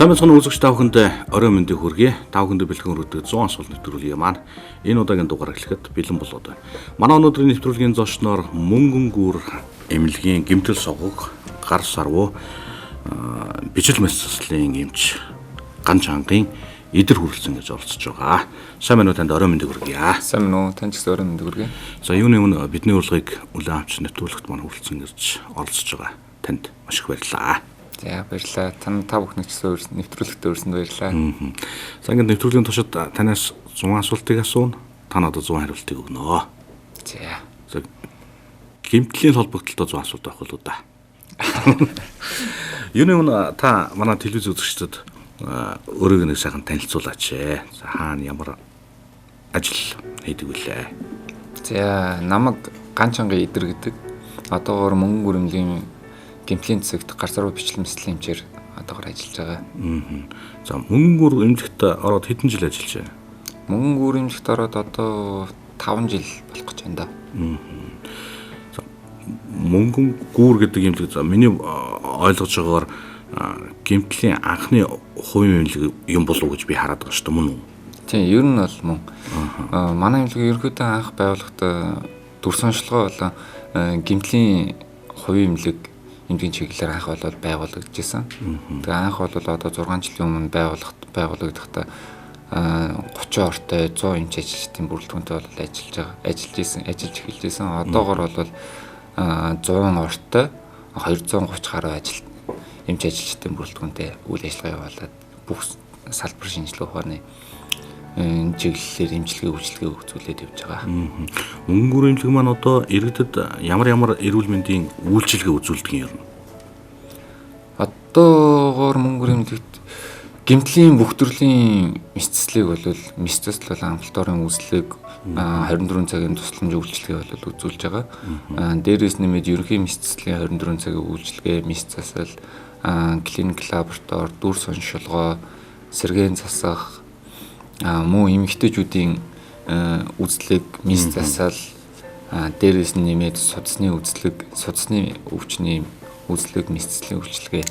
Сайн мэцхан үзэгч та бүхэнд оройн мэндийг хүргэе. Та бүхэнд бэлтгэн өргөдөг 100 асуулт нэвтрүүлгийн маань энэ удаагийн дугаар эхлэхэд бэлэн болоод байна. Манай өнөөдрийн нэвтрүүлгийн зочноор Мөнгөн гүр эмнэлгийн гэмтэл согог гар сарвуу бичил мэс заслын эмч Ган чангийн Идэр хүрэлцэн гэж оролцож байгаа. Сайн байна уу, танд оройн мэндийг хүргье. Сайн байна уу, танд ч гэсэн оройн мэндийг хүргье. За, юуны өмнө бидний урилгыг хүлээн авч нэвтрүүлэгт маань хүрэлцэн гэж оролцож байгаа танд маш их баярлалаа. За, баярлалаа. Та бүхний ч гэсэн нэвтрүүлэгт өрсөнд баярлалаа. За, ингээд нэвтрүүлгийн туршид танаас 100 асуултыг асууна. Та надад 100 хариултыг өгнө. За. За, гэмтлийн холбогдлолтой 100 асуулт авах л да. Юуны өмнө та манай телевиз үзэгчдэд өөрийгөө нэг сайхан танилцуулаач. За, хаана ямар ажил хийдэг вүлээ? За, намайг Ган чангийн Идэр гэдэг. Одоогоор Мөнгөн гүрэмлийн гэмтлийн зэсэгт гар саруу бичлэн мэслийн эмчээр одоогоор ажиллаж байгаа. За, Мөнгөн гүр эмнэлэгт ороод хэдэн жил ажиллаж байна? Мөнгөн гүр эмнэлэгт ороод одоо 5 жил болох гэж байна да. За, Мөнгөн гүр гэдэг эмнэлэг, за, миний ойлгож байгаагаар гэмтлийн анхны хувийн эмнэлэг юм болов уу гэж би хараад байгаа шүү дээ, мөн үү? Тийм, ер нь бол мөн. Манай эмнэлэг ерөнхийдөө анх байгууллагт дүрс онцлогоо болон гэмтлийн хувийн эмнэлэг эмнэлгийн чиглэлээр анх бол байгуулагдчихсан. Тэгээ анх бол одоо 6 жилийн өмнө байгуулагдахдаа 30 ортой 100 эмч ажилчдын бүрэлдэхүүнтэй бол ажиллаж эхэлж байсан. Одоогор бол 100 ортой 230 гаруй эмч ажилчдын бүрэлдэхүүнтэй үйл ажиллагаа явуулаад бүх салбар шинжилгээ ухааны чиглэлээр эмчилгээ үйлчилгээ үзүүлээд явж байгаа. Мөнгөн гүр эмнэлэг маань одоо иргэдэд ямар ямар эрүүл мэндийн үйлчилгээ үзүүлдэг юм бэ? Одоогоор Мөнгөн гүр эмнэлэгт гэмтлийн бүх төрлийн мэс заслыг бол мэс засал болон амбулаторийн үзлэг 24 цагийн тусламж үйлчилгээ бол үзүүлж байгаа. Дээрээс нэмээд ерөнхий мэс заслын 24 цагийн үйлчилгээ, мэс засал, клиник лаборатори, дүрс оншилгоо, сэргээн засах, мөн эмэгтэйчүүдийн үзлэг, мэс засал, дээрээс нь нэмээд судасны үзлэг, судасны өвчний үзлэг, мэс заслын үйлчилгээ.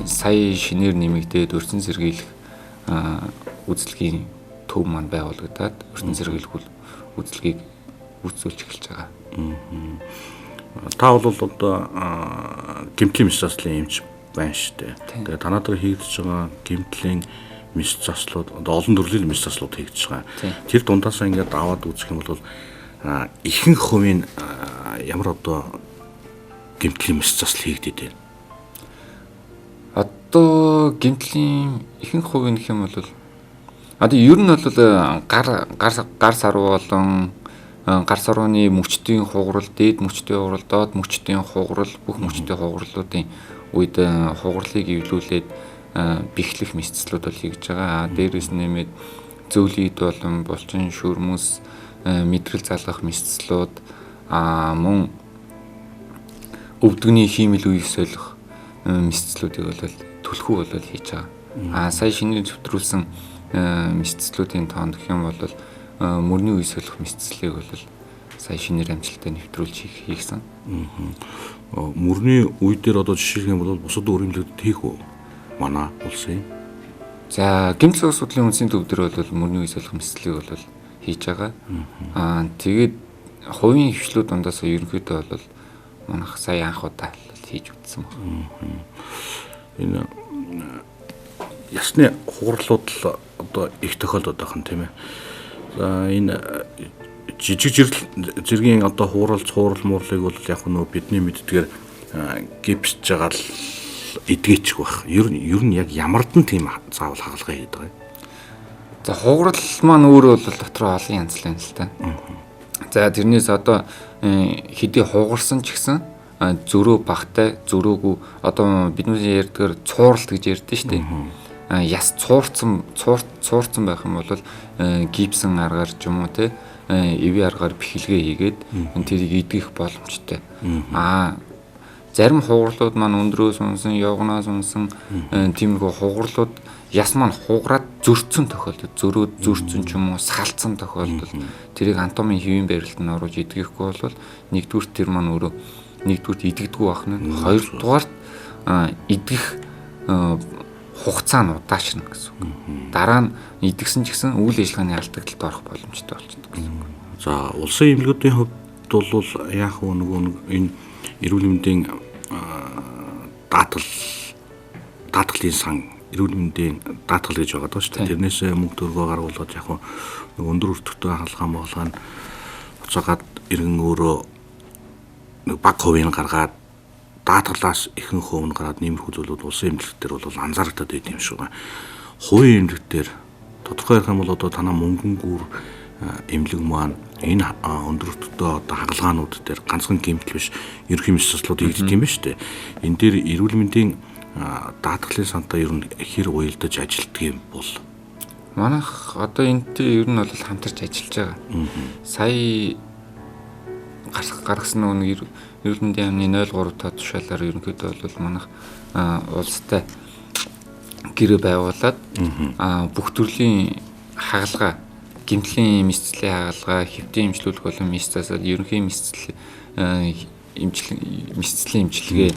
Сая шинээр нэмэгдээд өрсөн сэргийлэх үзлэгийн төв маань байгуулагдаад өрсөн сэргийлэх үзлэгийг үзүүлж эхэлж байгаа. Та бол одоо гэмтлийн мэс заслын эмч байна шүү дээ. Тэгээ танаа дээр хийгдэж байгаа гэмтлийн мэс заслууд одоо олон төрлийн мэс заслууд хийгдэж байгаа. Тэр дундаасаа ингээд аваад үзэх юм бол ихэнх хувийн ямар одоо гэмтлийн мэс засал хийгдээд байна? Одоо гэмтлийн ихэнх хувийн гэх юм бол одоо ер нь бол гар саруу болон гар сарууны мөчдийн хугарал, дээд мөчдийн хугарал, доод мөчдийн хугарал, бүх мөчдийн хугарлуудын үед хугарлыг эвлүүлээд бэхлэх мэс заслууд бол хийж байгаа. Дээрээс нэмээд зөөлийд болон булчин шүрмэс, мэдрэл залгах мэс заслууд, мөн өвдөгний хиймэл үе солих мэс заслуудыг бол түлхүү бол хийж байгаа. Сая шинээр зөвтрүүлсэн мэс заслуудын тоонд гэх юм бол мөрний үе солих мэс заслыг бол сая шинээр амжилттай нэвтрүүлж хийгсэн. Мөрний үе дээр одоо жишээлх юм бол бусад үр эмнэлэгт хийх үү? Манай улсын. За, гэмтэл судлалын үндэсний төв дээр бол мөрний үе солих мэс заслыг бол хийж байгаа. Тэгээд хувийн хвшлүүд дундаас ерөнхийдөө бол манайх сая анх удаа хийж үзсэн байна. Энэ ясны хугарлууд л одоо их тохиолдод байх нь тийм ээ. За, энэ жижиг зэргийн одоо хуурал, цуурал, муурлыг бол яг нөө бидний мэддгээр гипсж байгаа л эдгээчих байх. Ер нь яг ямардан тийм заавал хагалгаа хийдэг юм. За, хугарал маань өөрөө бол дотроо олон янз л та. За, тэрнээс одоо хэдий хугарсан ч гэсэн зөрөө багтай, зөрөөгүй одоо бидний ярьдгаар цууралт гэж ярьдэн шүү дээ. Яс цуурцсан байх юм бол гипсэн аргаар ч юм уу те эвийн аргаар бэхлэгээ хийгээд тэрийг эдгэх боломжтой. Зарим хугарлууд маань өндрөөс унсан, явганаас унсан тиймэрхүү хугарлууд яс маань хугараад зөрчсөн тохиолдол, зөрөөд зөрчсөн ч юм уу салцсан тохиолдол тэрийг анатомийн хэвийн байрлалд нь оруулж эдгэхгүй бол нэгдүгээр тэр маань өөрөө нэгдүгürt идэгдэггүй байх нь, хоёрдугаарт идэх Хугацаа нь удаашрна гэсэн үг. Дараа нь идэгсэн ч гэсэн үйл ажиллагааны алдагдлалд орох боломжтой болчихдог гэсэн үг. За, улсын эмнэлгүүдийн хувьд бол яах вэ, нөгөө энэ эрүүл мэндийн даатгалын сан, эрүүл мэндийн даатгал гэж байгаа даа шүү дээ. Тэрнээс мөнгө төгрөгөө гаргуулад яг нэг өндөр өртөгтэй хагалгаа моголгаа нь буцаагаад иргэн өөрөө нэг баг хувийг гаргаад, даатгалаас ихэнх хувь нь гараад, нэмэрхүү зүйлүүд улсын эмнэлэг дээр бол анзаарагдаад байт юм шиг байна. Хувийн эмнэлэг дээр тодорхой ярих юм бол одоо танаа мөнгөнгүүр эмнэлэг маань энэ өндөр өртөгтэй одоо хагалгаанууд дээр ганцхан гэмтэл биш, ерөнхий мэс заслууд хийгддэг юм байна шүү дээ. Энэ дээр эрүүл мэндийн даатгалын сантай ер нь хэр уялдаж ажилтдаг юм бол? Манайх одоо энэтэй ер нь бол хамтарч ажиллаж байгаа. Сая гаргасан нэг эрүүл мэндийн яамны 03 та тушаалаар ерөнхийдөө бол манайх улстай гэрээ байгуулад бүх төрлийн хагалгаа, гэмтлийн мэс заслын хагалгаа, хэвтийн эмчлүүлэх болон мэс засал, ерөнхий мэс засал эмчилгээ, мэс заслын эмчилгээ,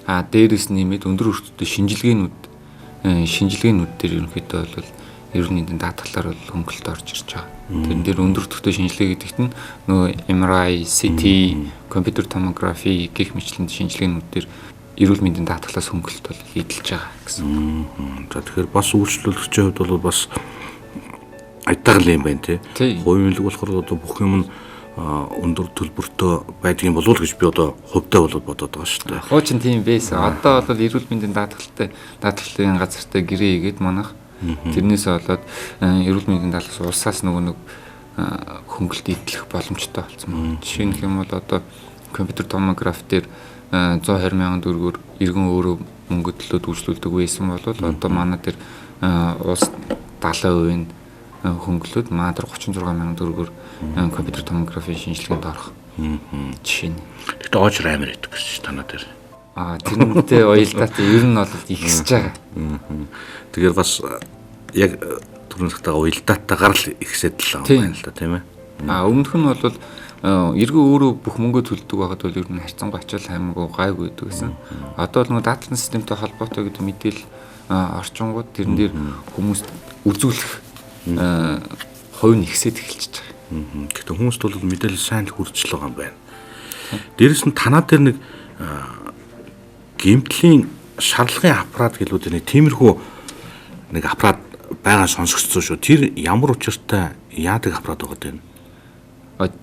дээрээс нэмээд өндөр өртөлтөй шинжилгээнүүд дээр ерөнхийдөө бол эрүүл мэндийн даатгалаар бол хөнгөлөлт орж ирж байгаа. Тэрэн дээр өндөр өртөгтэй шинжилгээ гэдэгт нь нөгөө MRI, CT, компьютер томографи гэх мэтлэн шинжилгээнүүд дээр эрүүл мэндийн даатгалаас хөнгөлөлт бол эдэлж байгаа гэсэн. За, тэгэхээр бас үйлчлүүлэгчийн хувьд бол бас аятайг юм байна, тий. Хувийн эмнэлэг болохоор одоо бүх юм нь өндөр төлбөртөө байдаг юм болов уу гэж би одоо хувьдаа болоод бодоод байгаа шүү дээ. Хуучин тийм байсан. Одоо бол эрүүл мэндийн даатгалтай даатгалын газартай гэрээ хийгээд манайх тэрнээсээ болоод эрүүл мэндийн даатгалаас улсаас нөгөө нэг хөнгөлт эдлэх боломжтой болсон байна. Жишээ нь хэм бол одоо компьютер томограф дээр 120 мянган төгрөгөөр иргэн өөрөө мөнгө төлөөд үйлчлүүлдэг байсан бол одоо манай дээр улс 70% хөнгөлөөд манай дээр 36 мянган төгрөгөөр компьютер томографийн шинжилгээнд орох жишээ нь. Гэхдээ оочр амар байдаг гэж танаа дээр. Тэрнтэй уялдаатай ер нь бол ихсэж байгаа. Тэгэхээр бас яг түрүүн цагтаа уялдаатайгаар л ихсэд л байгаа юм байна л да, тийм ээ. Өмнөх нь бол эргэн өөрөө бүх мөнгө төлдөг байхад бол ер нь харьцангуй ачаал хамаагүй гайгүй байдаг гэсэн. Одоо бол нөгөө даатгалын системтэй холбоотой гэдэг мэдээлэл орчингууд тэрэн дээр хүмүүст үзүүлэх хувь нь ихсээд эхэлчихэж байгаа. Гэхдээ хүмүүст бол мэдээлэл сайн л хүрч л байгаа юм байна. Дээрэс нь танаа дээр нэг гэмтлийн шарлагын аппарат гэлүүд нэг тиймэрхүү нэг аппарат байгаа сонсогдсон шүү. Тэр ямар учиртай, яадаг аппарат байгаа юм?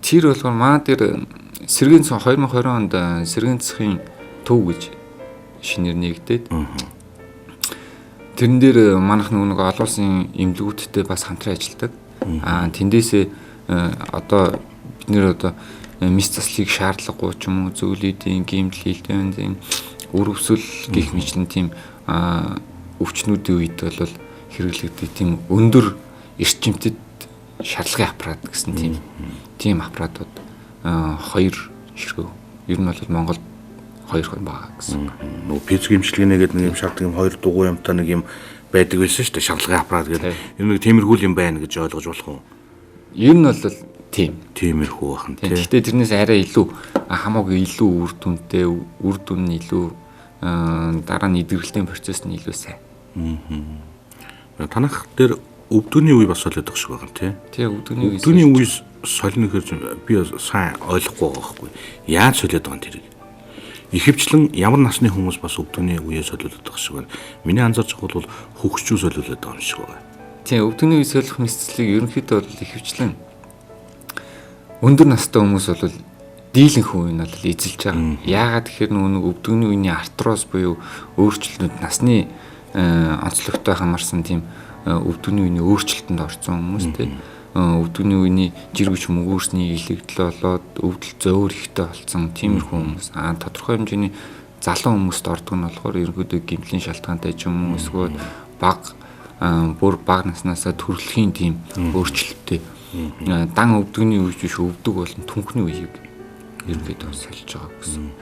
Тэр болохоор маа дээр сэргийн цон 2020 онд сэргийн засгийн төв гэж шинээр нэгдээд тэрэн дээр манайх нэг олон улсын эмнэлгүүдтэй бас хамтран ажилладаг. Тэндээсээ одоо бид нэр одоо мэс заслыг шаардлагагүй ч юм уу, зөвлөдийн гэмтэл, хилдвэн, өрөвсөл гих мэтлэн тийм өвчнүүдийн үед бол хэрэглэгдэх тийм өндөр эрчимтэд шарлагын аппарат гэсэн тийм аппаратууд хоёр ширхэг. Ер нь бол Монголд хоёр байгаа гэсэн. Нөгөө физик эмчилгээний гэдэг нэг юм шаарддаг юм, хоёр дугуй юмтай нэг юм байдаг байсан шүү дээ. Шарлагын аппарат гэдэг. Ер нь нэг тиймэрхүү юм байна гэж ойлгож болох уу? Ер нь бол тийм. Тиймэрхүү бахан тий. Гэхдээ тэрнээс арай илүү хамаагүй илүү үр дүнтэй, үр дүн нь илүү, дараа нь эдгэрэлтийн процесс нь илүү сайн. Танах дээр өвдөгний үе бас солиод байгаа шиг байгаа юм тий. Тий, өвдөгний үе. Өвдөгний үе солино гэхээр би сайн ойлгохгүй байгаа байхгүй. Яаж солиод байгаа юм тэрийг? Ихэвчлэн ямар насны хүмүүс бас өвдөгний үеэ солиулаад байгаа шиг байна. Миний анзаарч байгаа бол хөгшчүү солиулаад байгаа юм шиг байгаа. Тий, өвдөгний үе солих мэсцлийг ерөнхийдөө бол ихэвчлэн өндөр настай хүмүүс бол дийлэнх үе нь бол эзэлж байгаа. Яагаад гэхээр нөгөө нэг өвдөгний үений артроз буюу өөрчлөлтүүд, насны онцлогтой хамаарсан тийм өвдөгний үений өөрчлөлтөнд орсон хүмүүс тий. Өвдөгний үений жиргэж мөгөөрсний илэгдэл болоод өвдөл зөөр ихтэй болсон тиймэрхүү хүмүүс. Тодорхой хэмжээний залуу хүмүүст ордог нь болохоор ерөнхийдөө гэмтлийн шалтгаантай ч юм уу, эсвэл баг бүр бага наснаасаа төрөлхийн тийм өөрчлөлттэй. Дан өвдөгний үеч биш, өвдөг болон түнхний үеийг ерөнхийдөө сольж байгаа гэсэн.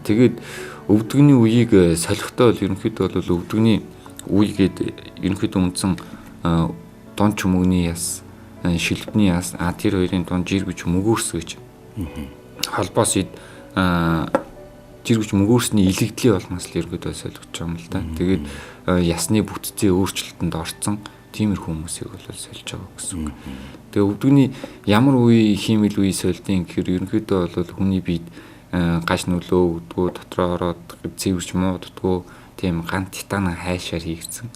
Тэгээд өвдөгний үеийг солихдоо бол ерөнхийдөө бол өвдөгний үе гээд ерөнхийдөө үндсэн дунд чөмөгний яс, шилбэний яс, тэр хоёрын дунд жиргэж мөгөөрс гэж холбоос ид жиргэж мөгөөрсний илэгдлийн улмаас л ерөөдөө солигдож байгаа юм л да. Тэгээд ясны бүтцийн өөрчлөлтөнд орцсон тиймэрхүү хүмүүсийг бол сольж байгаа гэсэн үг. Тэгээ өвдөгний ямар үе хиймэл үе сольдیں гэхээр ерөнхийдөө бол хүний биед гаж нүлөө өгдгөө, дотроо ороод цэвэрч муу дутгөө тийм гант титан хайшаар хийгдсэн.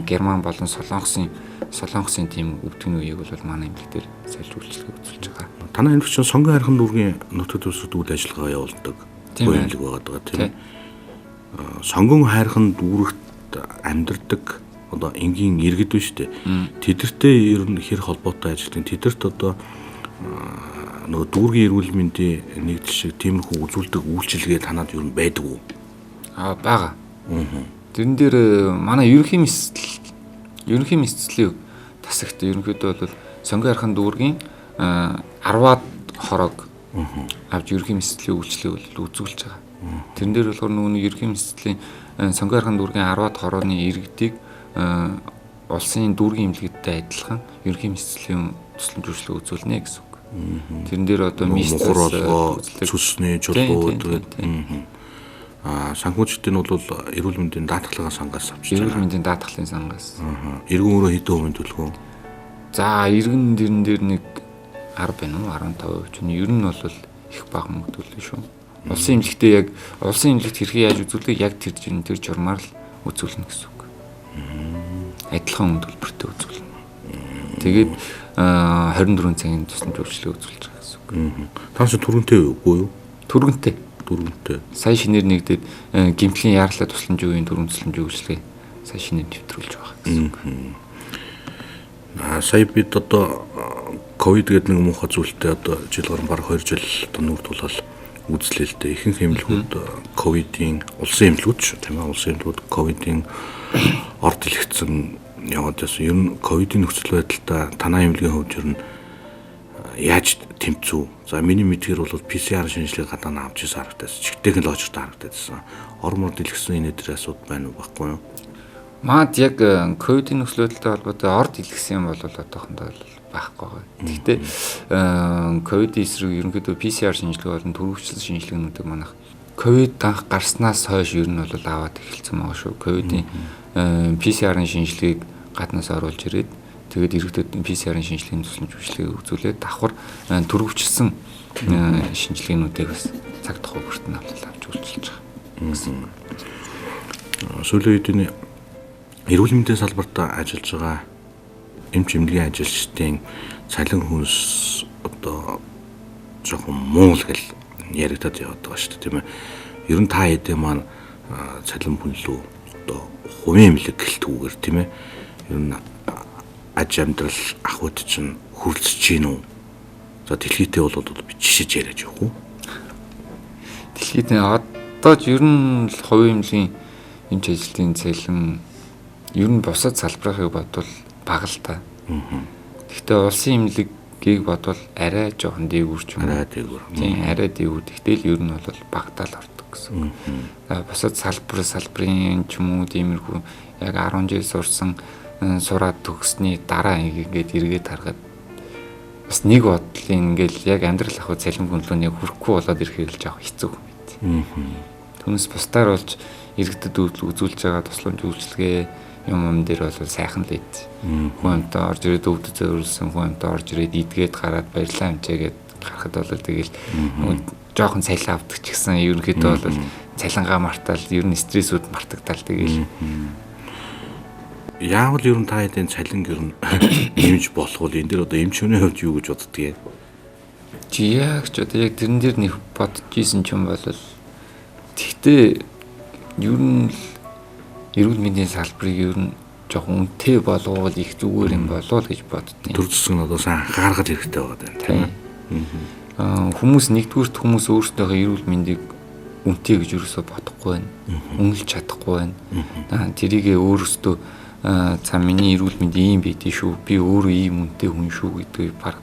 Герман болон Солонгосын тийм өвдөгний үеийг бол манай эмнэлэг дээр сольж үйлчилгээ үзүүлж байгаа. Танай эмнэлэг чинь Сонгон хайрхан дүүргийн нутаг дэвсгэрт үйл ажиллагаа явуулдаг эмнэлэг байгаа даа тийм. Сонгон хайрхан дүүрэгт амьдардаг одоо энгийн иргэд биш үү? Тэдэртэй ер нь хэр холбоотой ажилладаг. Тэдэрт одоо нөгөө дүүргийн эрүүл мэндийн нэгдэл шиг тиймэрхүү үзүүлдэг үйлчилгээ танад ер нь байдаг уу? Аа байгаа. Тэрэн дээр манай ерөнхий мэсцлийн тасагт ерөнхийдөө бол Сонгон хайрхан дүүргийн 10-аад хороог авч ерөнхий мэсцлийн үйлчилгээг бол үзүүлж байгаа. Тэрэн дээр болохоор нөгөө нэг ерөнхий мэсцлийн Сонгон хайрхан дүүргийн 10-аад хорооны иргэдийг улсын дүүргийн эмнэлэгтэй адилхан ерөнхий мэсцлийн тусламж үйлчилгээ үзүүлнэ гэсэн үг. Тэрэн дээр одоо мухар олгоо, цөсний чулуу гэдэг. Санхүүжилтийн нь бол эрүүл мэндийн даатгалын сангаас авчиж байгаа. Эрүүл мэндийн даатгалын сангаас. Иргэн өөрөө хэдэн хувийн төлөх вэ? За, иргэн дэрэн дээр нэг 10 байна уу? 15% ч юм. Ер нь бол их бага мөнгө төлнө шүү. Улсын эмнэлэгтээ яг улсын эмнэлэгт хэрхэн яаж үзүүлдэг яг тэр журмаар л үзүүлнэ гэсэн үг. Адилхан үн төлбөртэй үзүүлнэ. Тэгээд 24 цагийн тусламж үйлчилгээ үзүүлж байгаа гэсэн үг. Та чинь түргэнтэй үгүй юу? Түргэнтэй. Түргэнтэй. Сая шинээр нэгдээд гэмтлийн яарлаа тусламжийн үеийн түргэн тусламжийн үйлчилгээ сая шинээр нэвтрүүлж байгаа гэсэн үг. Сая бид одоо ковид гэдэг нэг муухай зүйлтэй одоо жил гарan бараг 2 жил одоо нүүр тулаал үзлээ л дээ. Ихэнх эмнэлгүүд ковидын улсын эмнэлгүүд шүү тийм ээ. Улсын эмнэлгүүд ковидын орд дэлгэцэн яваад байсан. Ер нь ковидын нөхцөл байдалтай танай эмнэлгийн хувьд ер нь яаж тэмцүү? За миний мэдгээр бол PCR шинжилгээ гадаа нь авч ирсэн харагдаж, чигтэйхэн л очиртой харагдажсан. Ор мор дэлгэсэн энэ дээр асуудал байна уу байхгүй юу? Маад яг ковидын нөхцөл байдалтай холбоотой орд дэлгэсэн юм бол одоохондоо байхгүй байгаа. Гэхдээ ковидын эсрэг ерөнхийдөө PCR шинжилгээ болон төрөвчлөл шинжилгээнүүдийг манайх ковид анх гарснаас хойш ер нь бол аваад эхэлсэн байгаа шүү. Ковидын PCR-ын шинжилгээг гаднаас оруулж ирээд тэгээд иргэдэд PCR-ын шинжилгээний тусламж үйлчилгээг үзүүлээд давхар төрөвчлсөн шинжилгээнүүдийг бас цаг тухай бүрт нь авч үйлчилж байгаа гэсэн. Сүүлийн үед энэ эрүүл мэндийн салбарт ажиллаж байгаа эмч эмнэлгийн ажилчдын цалин хөнс одоо жоохон муу л гэл яригдаад яваад байгаа шүү дээ тийм ээ. Ер нь та хэдийн маань цалин хүнлүү одоо хувийн эмнэлэг гэлтгүүгээр тийм ээ. Ер нь аж амьдрал ахуйд чинь хүрэлцэж гин үү? За дэлхийдээ бол би жишээж яриад явах уу? Дэлхийд одоо ч ер нь л хувийн эмнэлгийн эмч ажилтны цалин ер нь бусад салбарыг бодвол бага л та. Гэхдээ улсын эмнэлгийг бодвол арай жоохон дээгүүр ч юм уу. Арай дээгүүр. Тийм, арай дээгүүр. Тэгтэл ер нь бол багтаал ордог гэсэн үг. Бусад салбарын ч юм уу тиймэрхүү яг 10 жил сурсан сураад төгссөний дараа ингээд эргээд харахад бас нэг бодлын ингээл яг амьдрал ахуй цалин хүнлөөний хүрэхгүй болоод ирэхээр л жоох хэцүү юм байт. Түүнээс бусдаар болж иргэдэд үзүүлж байгаа тусламж үйлчилгээ юм дээр бол сайхан л байд. Хүн амтаа орж ирээд өвдөж зөөрүүлсэн хүн амтаа орж ирээд идгээд гараад баярлалаа амчаагээд гарахад бол тэгэл жоохон цалин авдаг ч гэсэн ерөнхийдөө бол цалингаа мартаал ер нь стрессүүд мартагдаал тэгэл. Яавал ер нь та хэдийн цалин ер нь нэмж болох вэ? Энэ дээр одоо эмчүүний хувьд юу гэж боддгийг? Чи яг ч одоо яг тэрэн дээр нэг бодож исэн ч юм бол тэгтээ ер нь эрүүл мэндийн салбарыг ер нь жоохон үнэтэй болгоул их зүгээр юм болов уу гэж боддیں۔ Төр зэсэг нь одоо сайн анхаарах хэрэгтэй байгаа даа тийм. Хүмүүс нэгдүгüрт хүмүүс өөрсдийнхөө эрүүл мэндийг үнэтэй гэж юусоо бодохгүй байна. Үнэлж чадахгүй байна. Тэрийгээ өөрсдөө за миний эрүүл мэнд ийм байдгийг шүү. Би өөрөө ийм үнэтэй хүн шүү гэдгийг баг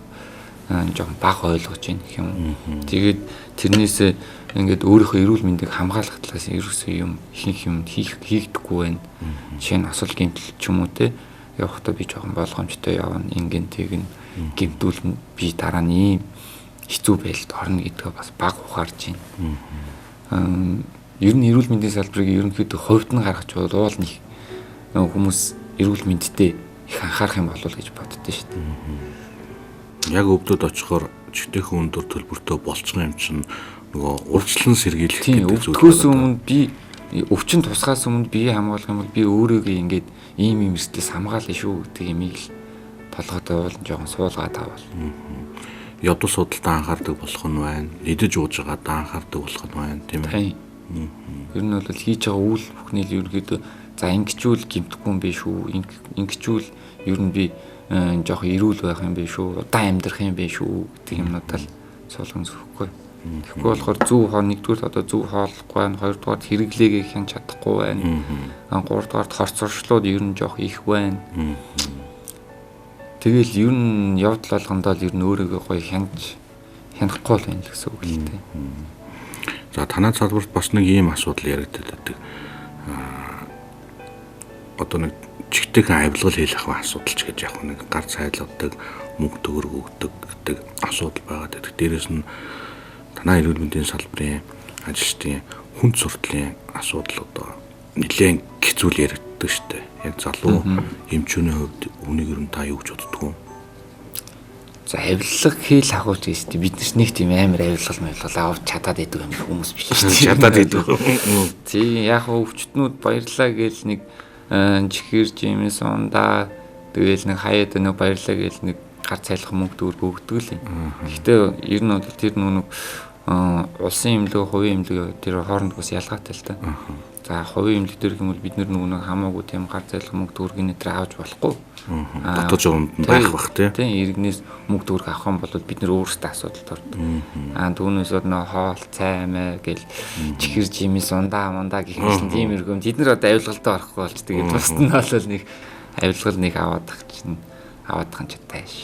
жоохон бага ойлгож байна гэх юм. Тэгээд тэрнээсээ ингээд өөрийнхөө эрүүл мэндийг хамгаалах талаас ерөөсөө юм ихэнх юм хийгдэхгүй байна. Жишээ нь осол гэмтэл ч юм уу те явахдаа би жоохон болгоомжтой явна. Ингэн тэгнэ гэмтүүл би дараа нь ийм хэцүү байдалд орно гэдгээ бас бага ухаарч байна. Ер нь эрүүл мэндийн салбарыг ерөнхийдөө хувьд нь гаргаж уул нэг хүмүүс эрүүл мэндтэй их анхаарах юм болов гэж боддоо шүү дээ. Яг өвдөд очихоор чигтэйхэн өндөр төлбөртэй болцсон юм чинь нөгөө урьдчилан сэргийлэх гэдэг зүйл. Өвдөхөөс өмнө би өвчин тусгаас өмнө бие хамгаалах юм бол би өөрийгөө ингээд ийм ийм эрсдлээс хамгаална шүү гэдэг юмыг л толгойд уул жоохон суулгаад авал. Явдал судалтай анхаардаг болох нь байна. Идэж ууж байгаадаа анхаардаг болох нь байна, тийм ээ. Ер нь бол хийж байгаа үйл бүхний л ерөнхийдөө за ингэчүүл гимтэхгүй юм биш үү? Ингэчүүл ер нь би жоох эрүүл байх юм биш үү? Удаан амьдрах юм биш үү гэдэг юмнуудаа л суулган зөхгүй. Тэгэхгүй болохоор зөв хоол нэгдүгээр одоо зөв хооллохгүй байна, хоёрдугаар хэрэглээгээ хянаж чадахгүй байна. Гуравдугаар хорцоршлууд ер нь жоох их байна. Тэгэл ер нь явдал болгондоо л ер нь өөрийгөө гоё хянаж хянахгүй л байна л гэсэн үг л дээ. За танай салбарт бас нэг ийм асуудал яригдаад байдаг. Одоо нэг чигтэйхэн авилгал хийх асуудал ч гэж яг нэг гар цайлгадаг, мөнгө төгрөг өгдөг гэдэг асуудал байгаад байдаг. Дээрээс нь танай эрүүл мэндийн салбарын ажилчдын хүнд суртлын асуудал одоо нэлээд хэцүү л яригддаг шүү дээ. Яг залуу эмчүүний хувьд үүнийг ер нь та юу гэж боддог вэ? За авилга хийл агуулж гэж дээ. Бид нар нэг тийм амар авилгал мавилгал авч чадаад идэг юм хүмүүс биш шүү дээ. Чадаад идэг. Тийм яг өвчтнүүд баярлаа гээл нэг чихэр жимс ундаа тэгэл нэг хаяад нэг баярлаа гээл нэг гар цайлах мөнгө төгрөг өгдөг л юм. Гэхдээ ер нь бол тэр нэг улсын эмнэлэг, хувийн эмнэлэг тэр хооронд бас ялгаатай л та. За хувийн эмнэлэг дээр гэмэл бид нар нөгөө хамаагүй тийм гар зайлах мөнгө төгрөгийн нэтэр авч болохгүй. Дотоод журманд нь байх бах тий. Тийм иргэнээс мөнгө төгрөг авах юм бол бид нар өөрсдөө асуудалд ордог. Түүнээс нөгөө хоол, цай мэй гэл чихэр жимс ундаа мундаа гэх мэт тийм иргэм тэд нар одоо авилгалдаа орохгүй болж тэгээд бусд нь бол нэг авилгал нэг аваад ах чинь аваад ах нь ч тааш.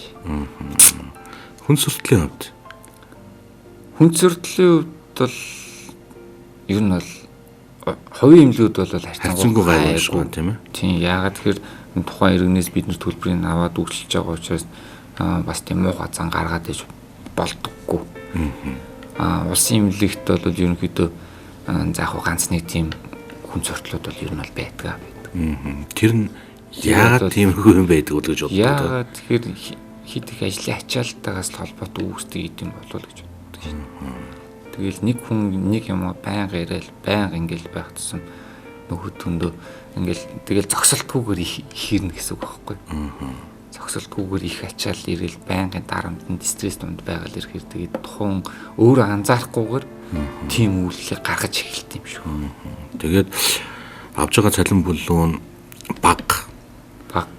Хүн суртлын хувьд хүн суртлын хувьд бол ер нь бол хувийн эмнэлгүүд бол харьцангуй гайгүй юм тийм ээ. Тийм яагаад тэгэхээр тухайн иргэнээс бид нар төлбөрийг аваад үйлчилж байгаа учраас бас тийм муу зан гаргаад иж болдоггүй. Улсын эмнэлэгт бол ерөнхийдөө за яг ганц нэг тийм хүн суртлууд бол ер нь бол байдаг. Тэр нь яагаад тиймэрхүү юм байдаг вэ гэж боддог. Яагаад тэгэхээр хит их ажлын ачаалтайгаас л холбоотой үүсдэг юм болов уу гэж боддог шин. Тэгэл нэг хүн нэг юм байнга яриад байнга ингээл байх тусам нөгөөдөндөө ингээл тэгэл зогсолтгүйгээр их хэрнэ гэсэн үг байхгүй. Зогсолтгүйгээр их ачаал ирэл байнгын дарамтанд стресс дунд байгаад ирэхээр тэгээд тухайн өөрөө анзаарахгүйгээр тийм үйлдэлийг гаргаж эхэлт юм шүү. Тэгээд авж байгаа цалин бүлүү нь бага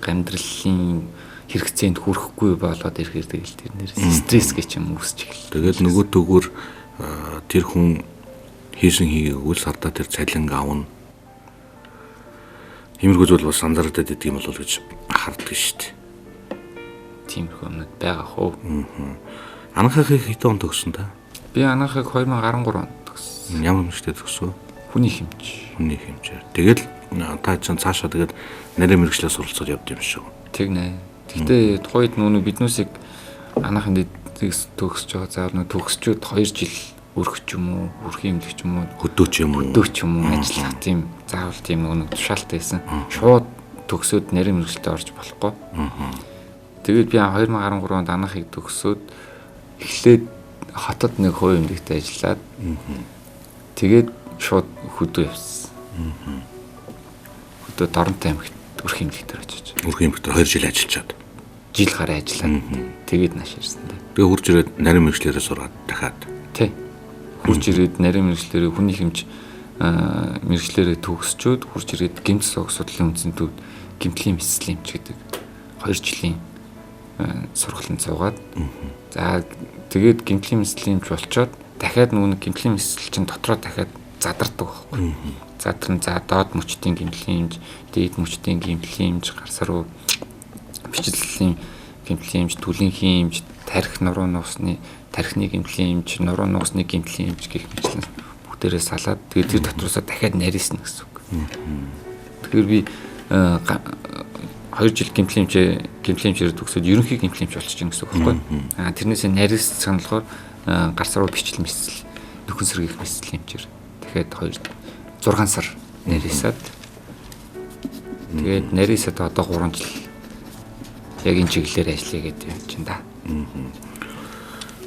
амьдралын хэрэгцээнд хүрэхгүй болоод ирэхээр тэгэл тэр нэр стресс гэж юм үүсч эхэллээ. Тэгээд нөгөөдөөгөр тэр хүн хийсэн хийгээгүй л сардаа тэр цалинг авна. Иймэрхүү зүйл бас анзаарагдаад идэг юм болов уу гэж хардаг шүү дээ. Тиймэрхүү юмнууд байгаа хөө. Анхаахыг хэдэн он төгссөн та? Би анхаахыг 2013 онд төгссөн. Ямар мөрчтэй төгсөө? Хүний хэмж. Хүний хэмжээр. Тэгэл та чинь цаашаа тэгээд нарийн мэргэжлээ суралцаад явд юм шүү. Тэгнэ. Гэхдээ тухайд нүг биднүүсийг анхаахын төгсөж байгаа заавал нөө төгсчүүд 2 жил өрх ч юм уу, өрхийн эмнэлэг ч юм уу, хөдөө ч юм уу, хөдөө ч юм уу ажиллах тийм заавал тийм нэг тушаалтай байсан. Шууд төгсөөд нарийн мэргэжилтэд орж болохгүй. Тэгээд би 2013 онд анхыг төгсөөд эхлээд хотод нэг хувийн эмнэлэгт ажиллаад тэгээд шууд хөдөө явсан. Хөдөө Доронтой аймагт өрхийн эмнэлэг дээр очиж. Өрхийн эмнэлэг дээр 2 жил ажиллачаад. Жил гараа ажиллаад тэгээд нааш ирсэн дээ. Тэгээ хурж ирээд нарийн мэргэжлээрээ сураад дахиад. Тий. Хурж ирээд нарийн мэргэжлээрээ хүний хэмж мэргэжлээрээ төгсчөөд хурж ирээд гэмт сог судлалын үндсэн төвд гэмтлийн мэслийн эмч гэдэг 2 жилийн сургалтанд суугаад за тэгээд гэмтлийн мэслийн эмч болчоод дахиад нөгөө гэмтлийн мэсэл чинь дотроо дахиад задардаг байхгүй. Задарн за доод мөчдийн гэмтлийн эмч, дээд мөчдийн гэмтлийн эмч, гарсар руу бичлэлийн гэмтлийн эмч, түлэнхийн эмч, тархи нуруу нуусны тархины гэмтлийн эмч, нуруу нуусны гэмтлийн эмч гэх мэтлэн бүгдээрээ салаад тэгээд тэр дотроосоо дахиад нарийсна гэсэн үг. Тэгэхээр би 2 жил гэмтлийн эмчээр төгсөөд ерөнхий гэмтлийн эмч болчих юм гэсэн үг байхгүй. Тэрнээсээ нарийсцэх нь болохоор гарсар руу бичлэл мэсэл, нөхөн сэргийх мэсэл эмчээр Тэгэхээр 2 6 сар нарийсаад тэгээд нарийсаад одоо 3 жил яг энэ чиглэлээр ажиллая гэдэг юм чинь да.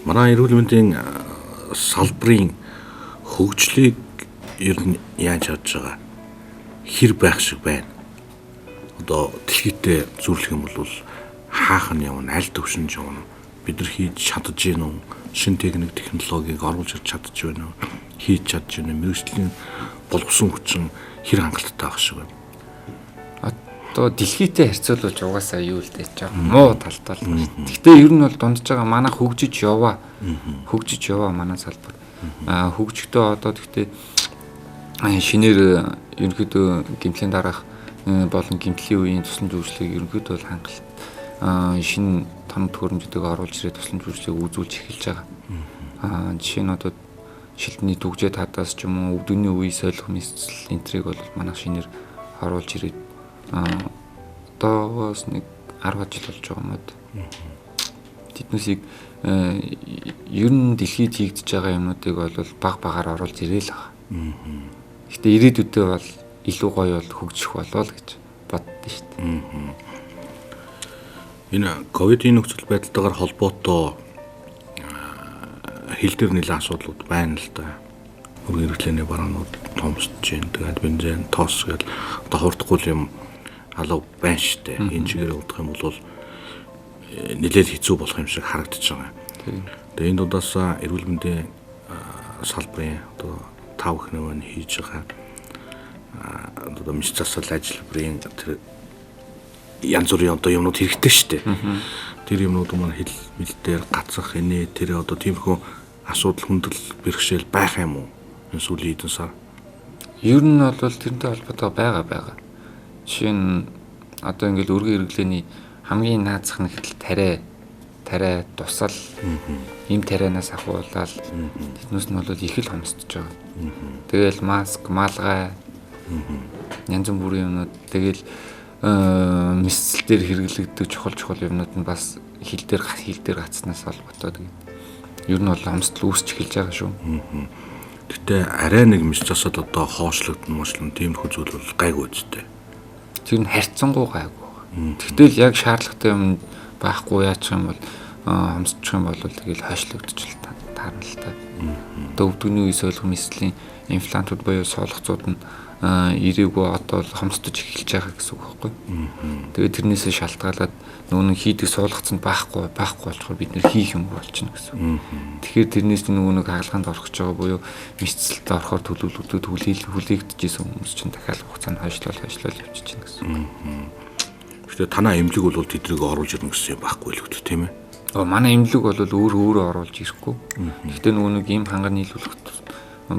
Манай эрүүл мэндийн салбарын хөгжлийг ер нь яаж харж байгаа? Хэр байх шиг байна? Одоо дэлхийдээ зүрлэх юм бол хаах нь явна, аль төвшөнд явна? Бид нар хийж чадж гин үү? Шинэ техник технологиг оруулж ирж чадж байна уу? Хийж чадж байна уу? Мэргэжлийн боловсон хүчин хэр хангалттай байх шиг байна? Одоо дэлхийтэй харьцуулбал угаасаа юу л дээ жаа муу талтай л байна. Гэхдээ ер нь бол дундж байгаа манай хөгжиж яваа. Хөгжиж яваа манай салбар. Хөгжихдээ одоо гэхдээ шинээр ерөнхийдөө гэмтлийн дараах болон гэмтлийн үеийн тусламж үйлчилгээг ерөнхийдөө бол хангалт шинэ том төхөөрөмжүүдийг оруулж ирээд тусламж үйлчилгээг үзүүлж эхэлж байгаа. Жишээ нь одоо шилдний түгжээ татаас ч юм уу өвдөгний үе солих мэсэл энтриг бол манай шинээр оруулж ирээд одоогоос нэг 10 жил болж байгаа юм уу. Тэднээсийг ер нь дэлхийд хийгдэж байгаа юмнуудыг бол баг багаар оруулж ирээл байгаа. Гэтэ ирээдүйдээ бол илүү гоё бол хөгжих болоо л гэж боддоо шүү дээ. Энэ ковидын нөхцөл байдалтайгаар холбоотой хил дээр нэлээд асуудлууд байна л да. Өргөн хэрэглээний бараанууд томсож байна. Тэгээд бензин, тос гэл одоо хурдгүй юм алав байна штэ. Энэ чигээр удах юм бол нэлээд хэцүү болох юм шиг харагдаж байгаа. Тэгээд энэ дундаас эрүүл мэндийн салбарын одоо тав ихнэр маань хийж байгаа одоо мэс засал ажилбарын тэр янз бүрийн одоо юмнууд хэрэгтэй штэ. Тэр юмнууд маань хил мэл дээр гацах инээ тэр одоо тиймэрхүү асуудал хүндрэл бэрхшээл байх юм уу? Энэ сүүлийн хэдэн сар. Ер нь бол тэрнтэй холбоотой байгаа. Жишээ нь одоо ингээл өргөн хэрэглээний хамгийн наазах нь гэтэл тариа, дусал, им тарианаас ахуулаад тэднээс нь бол их л хомсдож байгаа. Тэгэл маск, маалгай, янз бүрийн юмнууд тэгэл мэсэл дээр хэрэглэгддэг чухал юмнууд нь бас хил дээр гацснаас холбоотой. Тэгээд ер нь бол хомсдол үүсч эхэлж байгаа шүү. Гэтэ арай нэг мэс засал одоо хоошлогдсон мошлон тиймэрхүү зүйл бол гайгүй үстэй. Тэр нь харьцангуй гайгүй. Тэгтэл яг шаардлагатай юм байхгүй яачих юм бол хомсдчих юм бол тэгэл хойшлогдчих л таарна л та. Одоо өвдөгний үе солих мэслийн имплантууд буюу соолгоцууд нь ирээгүй одоо бол хомсдож эхэлж байгаа гэсэн үг байхгүй. Тэгээд тэрнээсээ шалтгаалаад нөгөө нэг хийдэг суулгацсан байхгүй болохоор бид нэр хийх юм болчихно гэсэн. Тэгэхээр тэрнээс нөгөө нэг хагалгаанд орох гэж байгаа буюу мэсцэлд орохоор төлөвлөгдөд хүлээгдэжсэн хүмүүс чинь дахиад хугацаанд хойшлол явчихна гэсэн үг. Гэхдээ танаа эмнэлэг бол тэдрийг оруулж ирнэ гэсэн юм байхгүй л үү тийм ээ? Манай эмнэлэг бол өөрөө оруулж ирэхгүй. Гэхдээ нөгөө нэг ийм хангар нийлүүлэх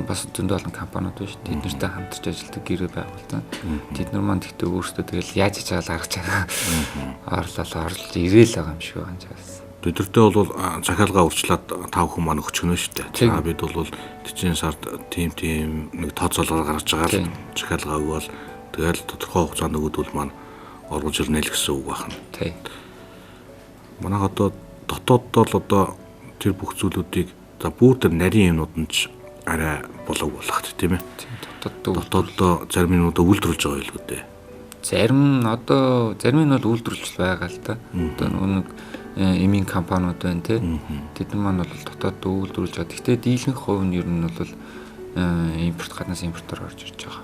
бас зөндөө олон компаниуд байна шүү. Тэд нартай хамтарч ажилладаг гэрээ байгуулсан. Тэд нар маань тэгтээ өөрсдөө тэгэл яаж хийж байгаа арга чараа орлол ирээл байгаа юм шиг байгаа юм чаас. Тэдэртэй бол захиалгаа урьдчилаад та бүхэн маань өгчихнө шүү дээ. За бид бол 40 сард тийм нэг тооцоолол гаргаж байгаа л захиалгаа өгөөл тэгэл тодорхой хугацаанд өгөөдөл маань оруулж ирнэ л гэсэн үг байна. Тийм. Манайх одоо дотооддоо л одоо тэр бүх зүйлүүдийг за бүр тэр нарийн юмнууд нь ч арай болов болох тийм ээ. Дотооддоо зарим юмнуудаа үйлдвэрлэж байгаа байлгүй дээ. Зарим нь бол үйлдвэрлэж байгаа л да. Одоо нөгөө нэг эмийн компаниуд байна тий. Тэд нар маань бол дотоод үйлдвэрлэж байгаа. Гэхдээ дийлэнх хувь нь ер нь бол импорт гаднаас импортоор орж ирж байгаа.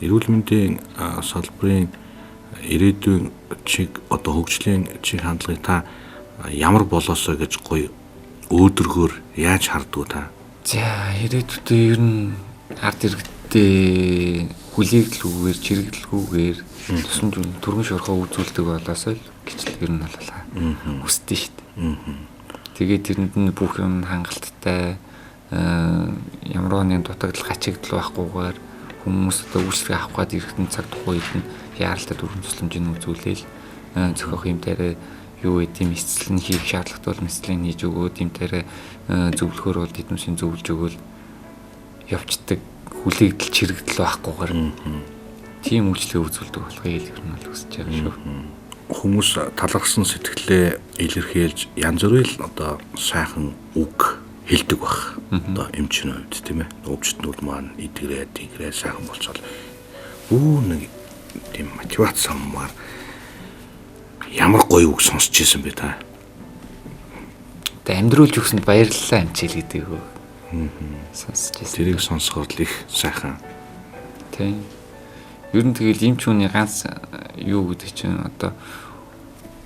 Эрүүл мэндийн салбарын ирээдүйн чиг одоо хөгжлийн чиг хандлагыг та ямар болоосоо гэж гоё өөдрөгөөр яаж хардгуу та? За ирээдүйдээ ер нь ард иргэдээ хүлээгэлгүйгээр, чирэгдэлгүйгээр тусламж түргэн шорхоо үзүүлдэг болоосоо л гэж л ер нь бол хүсдэг шүү дээ. Тэгээд тэрэнд нь бүх юм хангалттай ямар нэгэн дутагдал гачигдал байхгүйгээр хүмүүс одоо үйлчлэгээ авах гээд ирэхэд цаг тухайн үед нь яаралтай түргэн тусламжийг үзүүлээл зохиох юм дээрээ юу гэдэг юм эцэслэн хийх шаардлагатай бол мэслэн хийж өгөөд юм дээрээ зөвлөхөөр бол тэднүүсийн зөвлөж өгөөл явцдаг хүлээгдэл чирэгдэл байхгүйгээр тийм үйлчлэгээ үзүүлдэг болохыг л ер нь бол хүсэж байгаа шүү. Хүмүүс талархсан сэтгэлээ илэрхийлж янз бүрийн л одоо сайхан үг хэлдэг баг. Одоо эмчний хувьд тийм ээ. Өвчтнүүд маань эдгэрээ, тэгрээ сайхан болцоол бүү нэг тийм мотивац саммаар ямар гоё үг сонсч ирсэн бэ та. Одоо амьдруулж өгсөнд баярлалаа эмчил гэдэг үг. Сонсч ирсэн. Тэрийг сонсохоор л их сайхан. Тийм. Ер нь тэгэл эмч хүний ганц юу гэдэг чинь одоо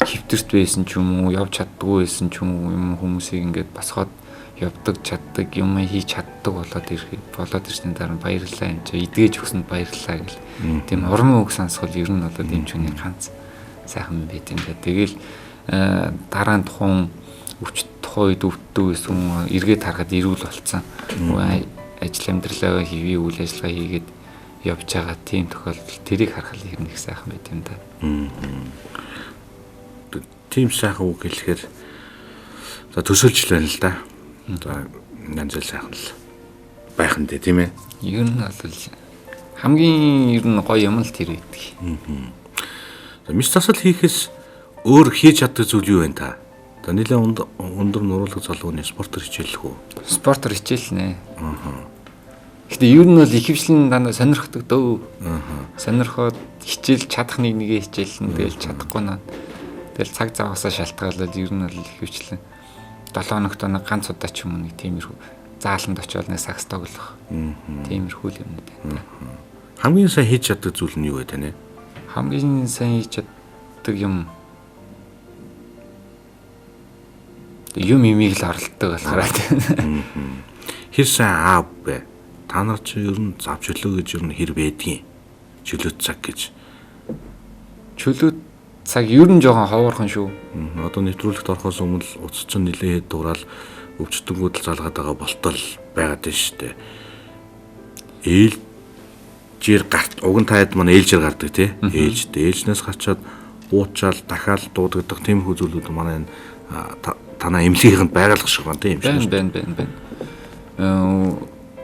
хөвтөрт байсан ч юм уу, явж чаддгүй байсан ч юм уу юм хүмүүсийг ингээд босгоод явдаг чаддаг, юм хийж чаддаг болоод ирэх болоод ирсний дараа баярлалаа юм чи эдгэж өгсөнд баярлалаа гэл. Тийм урмын үг сонсгол ер нь бол эмч хүний ганц сайхан юм байт юм да. Тэгэл дараа нь тухайн өвч тухайн үед өвддөг байсан эргээд харахад эрүүл болцсон. Ажил амьдралаа хэвээ үйл ажиллагаа хийгээд явж байгаа тийм тохиолдол тэрийг харахад ер нь их сайхан байт юм да. Тийм сайхан үг хэлэхээр за төсөөлж л байна л да. За янз бүр сайхан л байх нь тийм ээ. Ер нь бол хамгийн ер нь гоё юм л тэр байдаг. За мис засал хийхээс өөр хийж чаддаг зүйл юу вэ та? За нэлээд өндөр нуруулаг залууны спортоор хичээллэх үү? Спортоор хичээлнэ. Гэтэ ер нь бол ихэвчлэн дандаа сонирхдаг дөө. Сонирхоод хичээл чадах нэг нэгэ хичээлнэ. Тэгэл чадахгүй наа. Тэгэл цаг заваасаа шалтгаалаад ер нь бол ихэвчлэн 7 хоногт нэг ганц удаа ч юм уу нэг тиймэрхүү зааланд очиод нэг сакс тоглох. Тиймэрхүү л юмнууд байна. Хамгийн сайн хийж чаддаг зүйл нь юу вэ таны? Хамгийн сайн хийж чаддаг юм имийг л оролддог болохоор тийм. Хэр сайн аав вэ? Та нар чи ер нь зав чөлөө гэж ер нь хэр байдгийг? Чөлөөт цаг гэж. Чөлөөт цаг ер нь жоохон ховорхон шүү. Одоо нэвтрүүлэгт орохоос өмнө л утас чинь нилээ хэд дураал өвчтөнгүүд л залгаад байгаа болтол байгаад байна шүү дээ. Ээлжээр гарт уг нь таад маань ээлжээр гардаг тий. Ээлжтэй. Ээлжнээс гарчаад буучаал дахиад дуудагдах тиймэрхүү зүйлүүд манай энэ танаа эмнэлгийнхэнд байгалах шиг байна тийм шиг. Байна.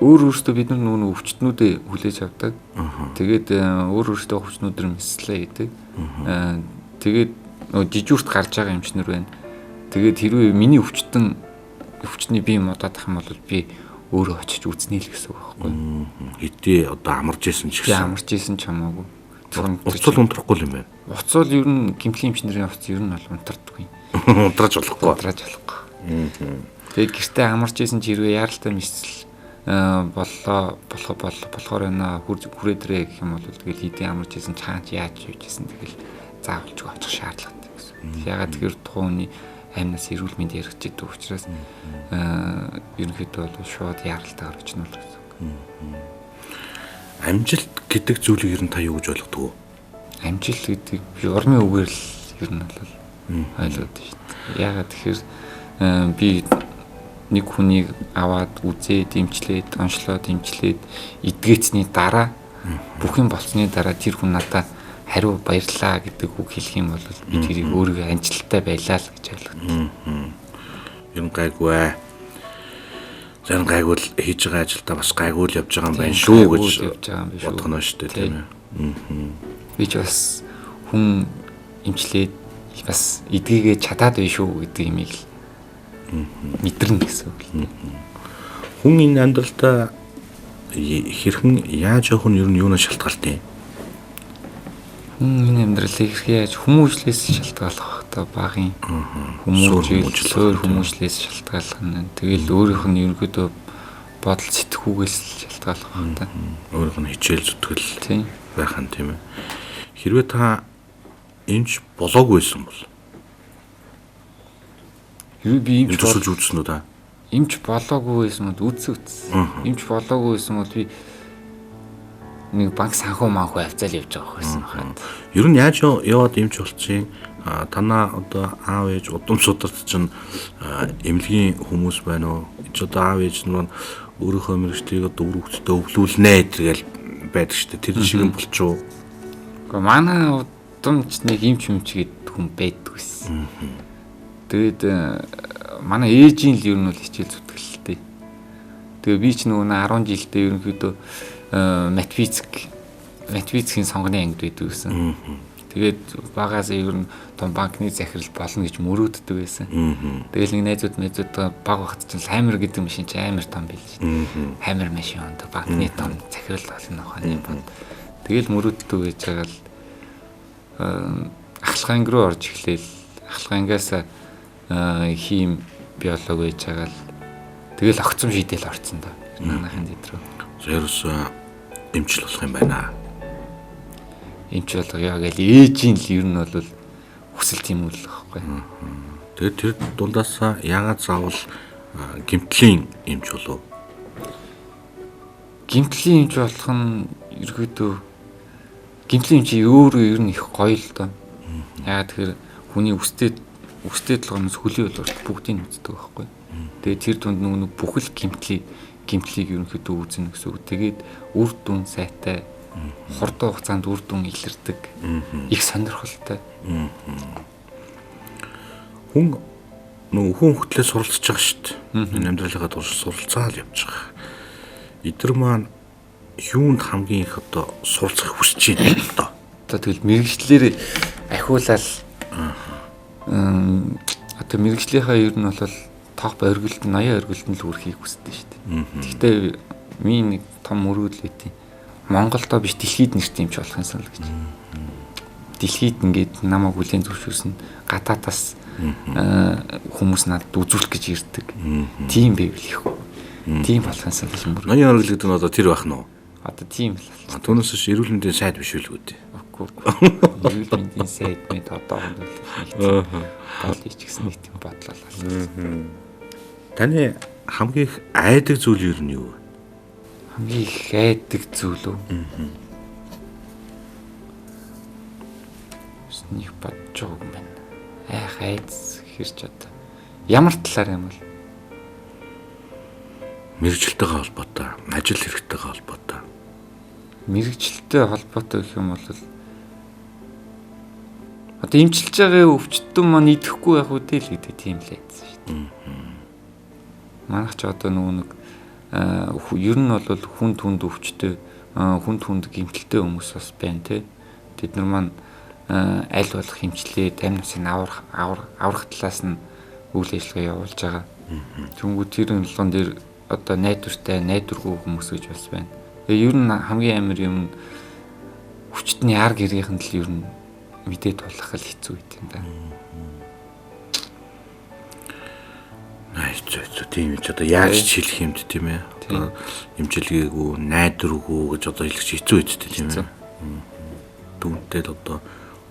Өөр өөртөө бид нар нөгөө өвчтнүүдээ хүлээж авдаг. Тэгээд өөр өөртөө өвчтнүүдэр мэслээ гэдэг. Тэгээд нөгөө жижүүрт гарч байгаа эмчнэр байна. Тэгээд хэрвээ миний өвчтний бие муудаад ах юм бол би өөрөө очиж үзнэ л гэсэн үг байхгүй. Хэдий одоо амарч исэн ч гэсэн. Амарч исэн ч хамаагүй. Уцал унтрахгүй юм байна. Уцал ер нь гимтлийн эмчнэрийн уц ер нь бол унтардаггүй. Унтрааж болохгүй. Унтрааж болохгүй. Тэгээд гэртээ амарч исэн ч хэрвээ яаралтай мэсэл боллоо болохоор байна хүрээдрээ гэх юм бол тэгэл хэдий амарч исэн чаанч яаж явж исэн тэгэл заавалч очих шаардлагатай гэсэн. Ягаад тэгэхээр тухайн хүний амнаас эрүүл мэнд яригч идэг учраас ерөнхийдөө бол шууд яаралтайгаар очно л гэсэн. Амжилт гэдэг зүйлийг ер нь та юу гэж ойлгодог вэ? Амжилт гэдэг би урмын үгээр л ер нь бол ойлгодог шүү дээ. Ягаад тэгэхээр би нэг хүнийг аваад үзээд, имчлээд, онцлоод, имчлээд эдгээцний дараа бүх юм болсны дараа тэр хүн надад хариу баярлаа гэдэг үг хэлэх юм бол би тэрийг өөрийгөө амжилттай байлаа л гэж ойлгодог. Юм гайгүй ээ. Зарим гайгүй л хийж байгаа ажилдаа бас гайгүй л явж байгаа юм байна шүү гэж бодох нь шүү дээ тийм ээ. Би ч бас хүн имчлээд бас эдгээгээ чадаад байна шүү гэдэг имийг л мэдэрнэ гэсэн үг л. Хүн энэ амьдралдаа хэрхэн яаж явах нь ер нь юунаас шалтгаалтай юм? Хүн энэ амьдралыг хэрхэн яаж хүмүүжлээс шалтгааллах бах та багын хүмүүжил, суур хүмүүжлээс шалтгааллах нь. Тэгэл өөрийнх нь ерөнхийдөө бодол сэтгхүүгээс шалтгааллах бах та. Өөрийнх нь хичээл зүтгэл байх нь тийм ээ. Хэрвээ та эмч болоогүй байсан бол хэрвээ би эмч төсөлж үзсэн үү та? Эмч болоогүй байсан бол үзсэн. Эмч болоогүй байсан бол би нэг банк санхүү манхүү авцаал явж байгаа байсан хаад. Ер нь яаж яваад эмч болчихын? Танаа одоо аав ээж удам сударт чинь эмнэлгийн хүмүүс байна уу? Эч одоо аав ээж нар өөрийнхөө мэргэжлийг одоо үр хөвгтөд өвлүүлнэ гэдгээл байдаг шүү дээ. Тэр шиг юм болчихоо. Гэхдээ манай удамч нэг эмч юмч гэдэг хүн байдаг байсан. Тэгээд манай ээжийн л ер нь бол хичээл зүтгэлтэй. Тэгээ би ч нөгөө 10 жилдээ ерөнхийдөө матфизикийн сонгоны ангид байдаг гэсэн. Тэгээд багаас ер нь том банкны захирал болно гэж мөрөөддөг байсан. Тэгэл нэг найзууд баг багт чинь Хаммер гэдэг машин чинь амар том байл шүү дээ. Хаммер машин ондог банкны том захирал болно ухааны бод. Тэгэл мөрөөддөг байж байгаа л ахлах анги руу орж эхлээл. Ахлах ангиас хим биолог байж байгаа л тэгэл огцом шийдэл орцсон доо. Манайхын дэд рүү. Ерөөсөө эмчил болох юм байна. Эмч болгоё гэл ээжийн л ер нь бол хүсэл тийм үл байхгүй. Тэгээд тэр дундаасаа яагаад заавал гэмтлийн эмч болов? Гэмтлийн эмч болох нь ерөөдөө гэмтлийн эмч өөрөө ер нь их гоё л доо. Яагаад тэгэхээр хүний үстэй толгойноос хөлийн боловч бүгдийг үздэг байхгүй. Тэгээд тэр дунд нөгөө бүхэл гэмтлийг ерөнхийдөө үзнэ гэсэн үг. Тэгээд үр дүн сайтай, хурдан хугацаанд үр дүн илэрдэг. Их сонирхолтой. Хүн нөгөө хүн хөтлөө суралцж байгаа шүү дээ. Амьдралынхаа турш суралцаал явж байгаа. Эдгээр маань юунд хамгийн их одоо суралцах хүсэж байна л доо. Одоо тэгэл мэрэгчлэр ахиулаад одоо мэрэгчлийнхаа ер нь бол топ оргилд 80 оргилд нь л хүрэхийг хүсдэг шүү дээ. Гэхдээ миний нэг том мөрөөдөл өгдөө. Монголдо биш дэлхийд нэртэй юмч болох юмсан л гэж. Дэлхийд ингээд намайг хүлээн зөвшөөрсөн гадаадаас хүмүүс надад үзүүлэх гэж ирдэг. Тийм байвал их. Тийм болох юмсан гэж мөрөөд. 80 оргил гэдэг нь одоо тэр байх нь уу? Одоо тийм л болчих. Түүнээс биш эрүүл мэндийн сайд биш үлгүй дээ. Үгүй. Эрүүл мэндийн сайд мэд одоохонд л нэг гол ич гэсэн нэг тийм бодлоо л. Таны хамгийн их айдаг зүйл юу нь юу вэ? Хамгийн их айдаг зүйл үү? Нэг бодож байгаа юм байна. Айх айдас хэрч одоо ямар талаар юм бол? Мэргэжилтэйгээ холбоотой, ажил хэрэгтэйгээ холбоотой. Мэргэжилтэй холбоотой гэх юм бол одоо эмчилж байгаа өвчтөн маань идэхгүй байх үү л гэдэг тийм л айдас шүү дээ. Манайх ч одоо нөгөө нэг ер нь бол хүн түнд өвчтөй, хүн түнд гэмтэлтэй хүмүүс бас байна те. Тэд нар маань аль болох хэмчлээ, амь насыг аврах талаас нь үйл ажиллагаа явуулж байгаа. Тэнгүү тэр болгон дээр одоо найдвартай, найдваргүй хүмүүс гэж бас байна. Тэгээ ер нь хамгийн амар юм өвчтний ар гэрийнхэн тал ер нь мэдээ тулах л хэцүү байт юм да. Хэцүү тийм юм ч одоо яаж хэлэх юмд тийм ээ. Одоо эмчилгээгүй, найдваргүй гэж одоо хэлэх хэцүү үсттэй тийм ээ. Түүнтэй л одоо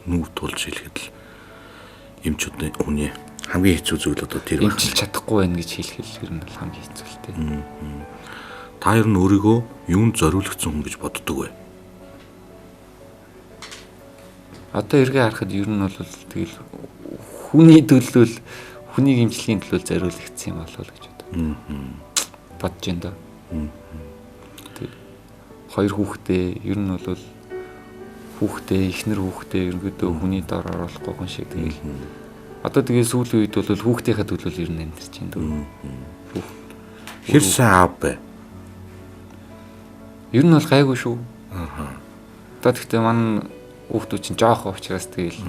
нүүр тулж хэлэхэд л эмчүүдийн хүний хамгийн хэцүү зүйл одоо тэр байна. Эмчилж чадахгүй байна гэж хэлэх л ер нь бол хамгийн хэцүү л дээ. Та ер нь өөрийгөө юунд зориулагдсан хүн гэж боддог вэ? Одоо эргээ харахад ер нь бол тэгэл хүний төлөө хүний эмчилгээний төлөө зориулагдсан юм болов уу гэж бодож байна доо. Тэг хоёр хүүхдээ ер нь бол хүүхдээ эхнэр хүүхдээ ерөнхийдөө хүний дор оруулахгүй хүн шиг тэгэл одоо тэгээ сүүлийн үед бол хүүхдийнхээ төлөө ер нь амьдарч байна дөө. Хэр сайн аав бэ? Ер нь бол гайгүй шүү. Одоо тэгтээ манай хүүхдүүд чинь жоохон учраас тэгэл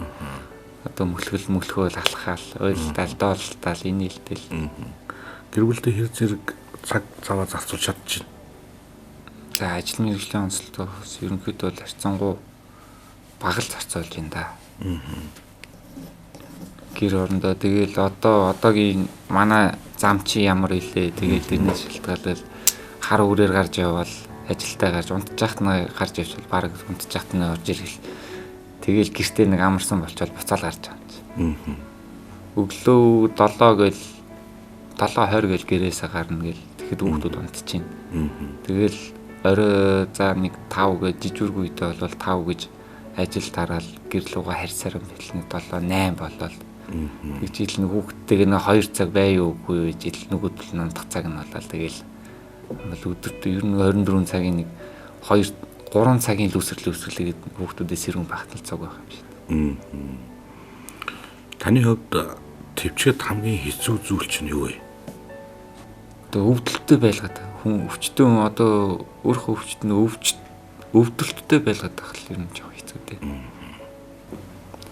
одоо мөлхөөл алхаал, уйлдаал, доолдаал, инээлтэл. Гэр бүлдээ хэр зэрэг цаг цаваа зарцуулж чадчихна. За ажил мэргэжлийн онцлогоос ерөнхийдөө бол харьцангуй бага л зарцуулж байна да. Гэр орондоо тэгэл одоогийн манай зам чи ямар илээ тэгэл тэрнээс шалтгаалал хар үрээр гарч явбал ажилдаа гарч унтчихт нь гарч явчихвал баг унтчихт нь орж ирэл. Тэгэл гэртээ нэг амарсан болчвол буцаал гарч байгаа юм чи. Өглөө 7 гэл 7:20 гэл гэрээсээ гарна гэл тэгэхэд хүүхдүүд унтчихээн. Тэгэл орой за нэг 5 гэж жижүүргүй үедээ бол 5 гэж ажил тараал гэр лугаа харьцаар бэлнэ 7 8 болол. Тэг жил нэг хүүхдтэйг нэг 2 цаг бай үгүй юу жил нөгөөдөл нь унтах цаг нь болол тэгэл бол өдөрт ер нь 24 цагийн нэг 2 3 цагийн лүсэрлээд хүүхдүүдээ сэрүүн багтал цаг байх юм шиг. Таны хувьд төвчгээд хамгийн хэцүү зүйл чинь юу вэ? Одоо өвдөлттэй байлгаад хүн өвчтөн одоо өөрийнхөө өвчтөн өвдөлттэй байлгаад байх л ер нь жоох хэцүү дээ.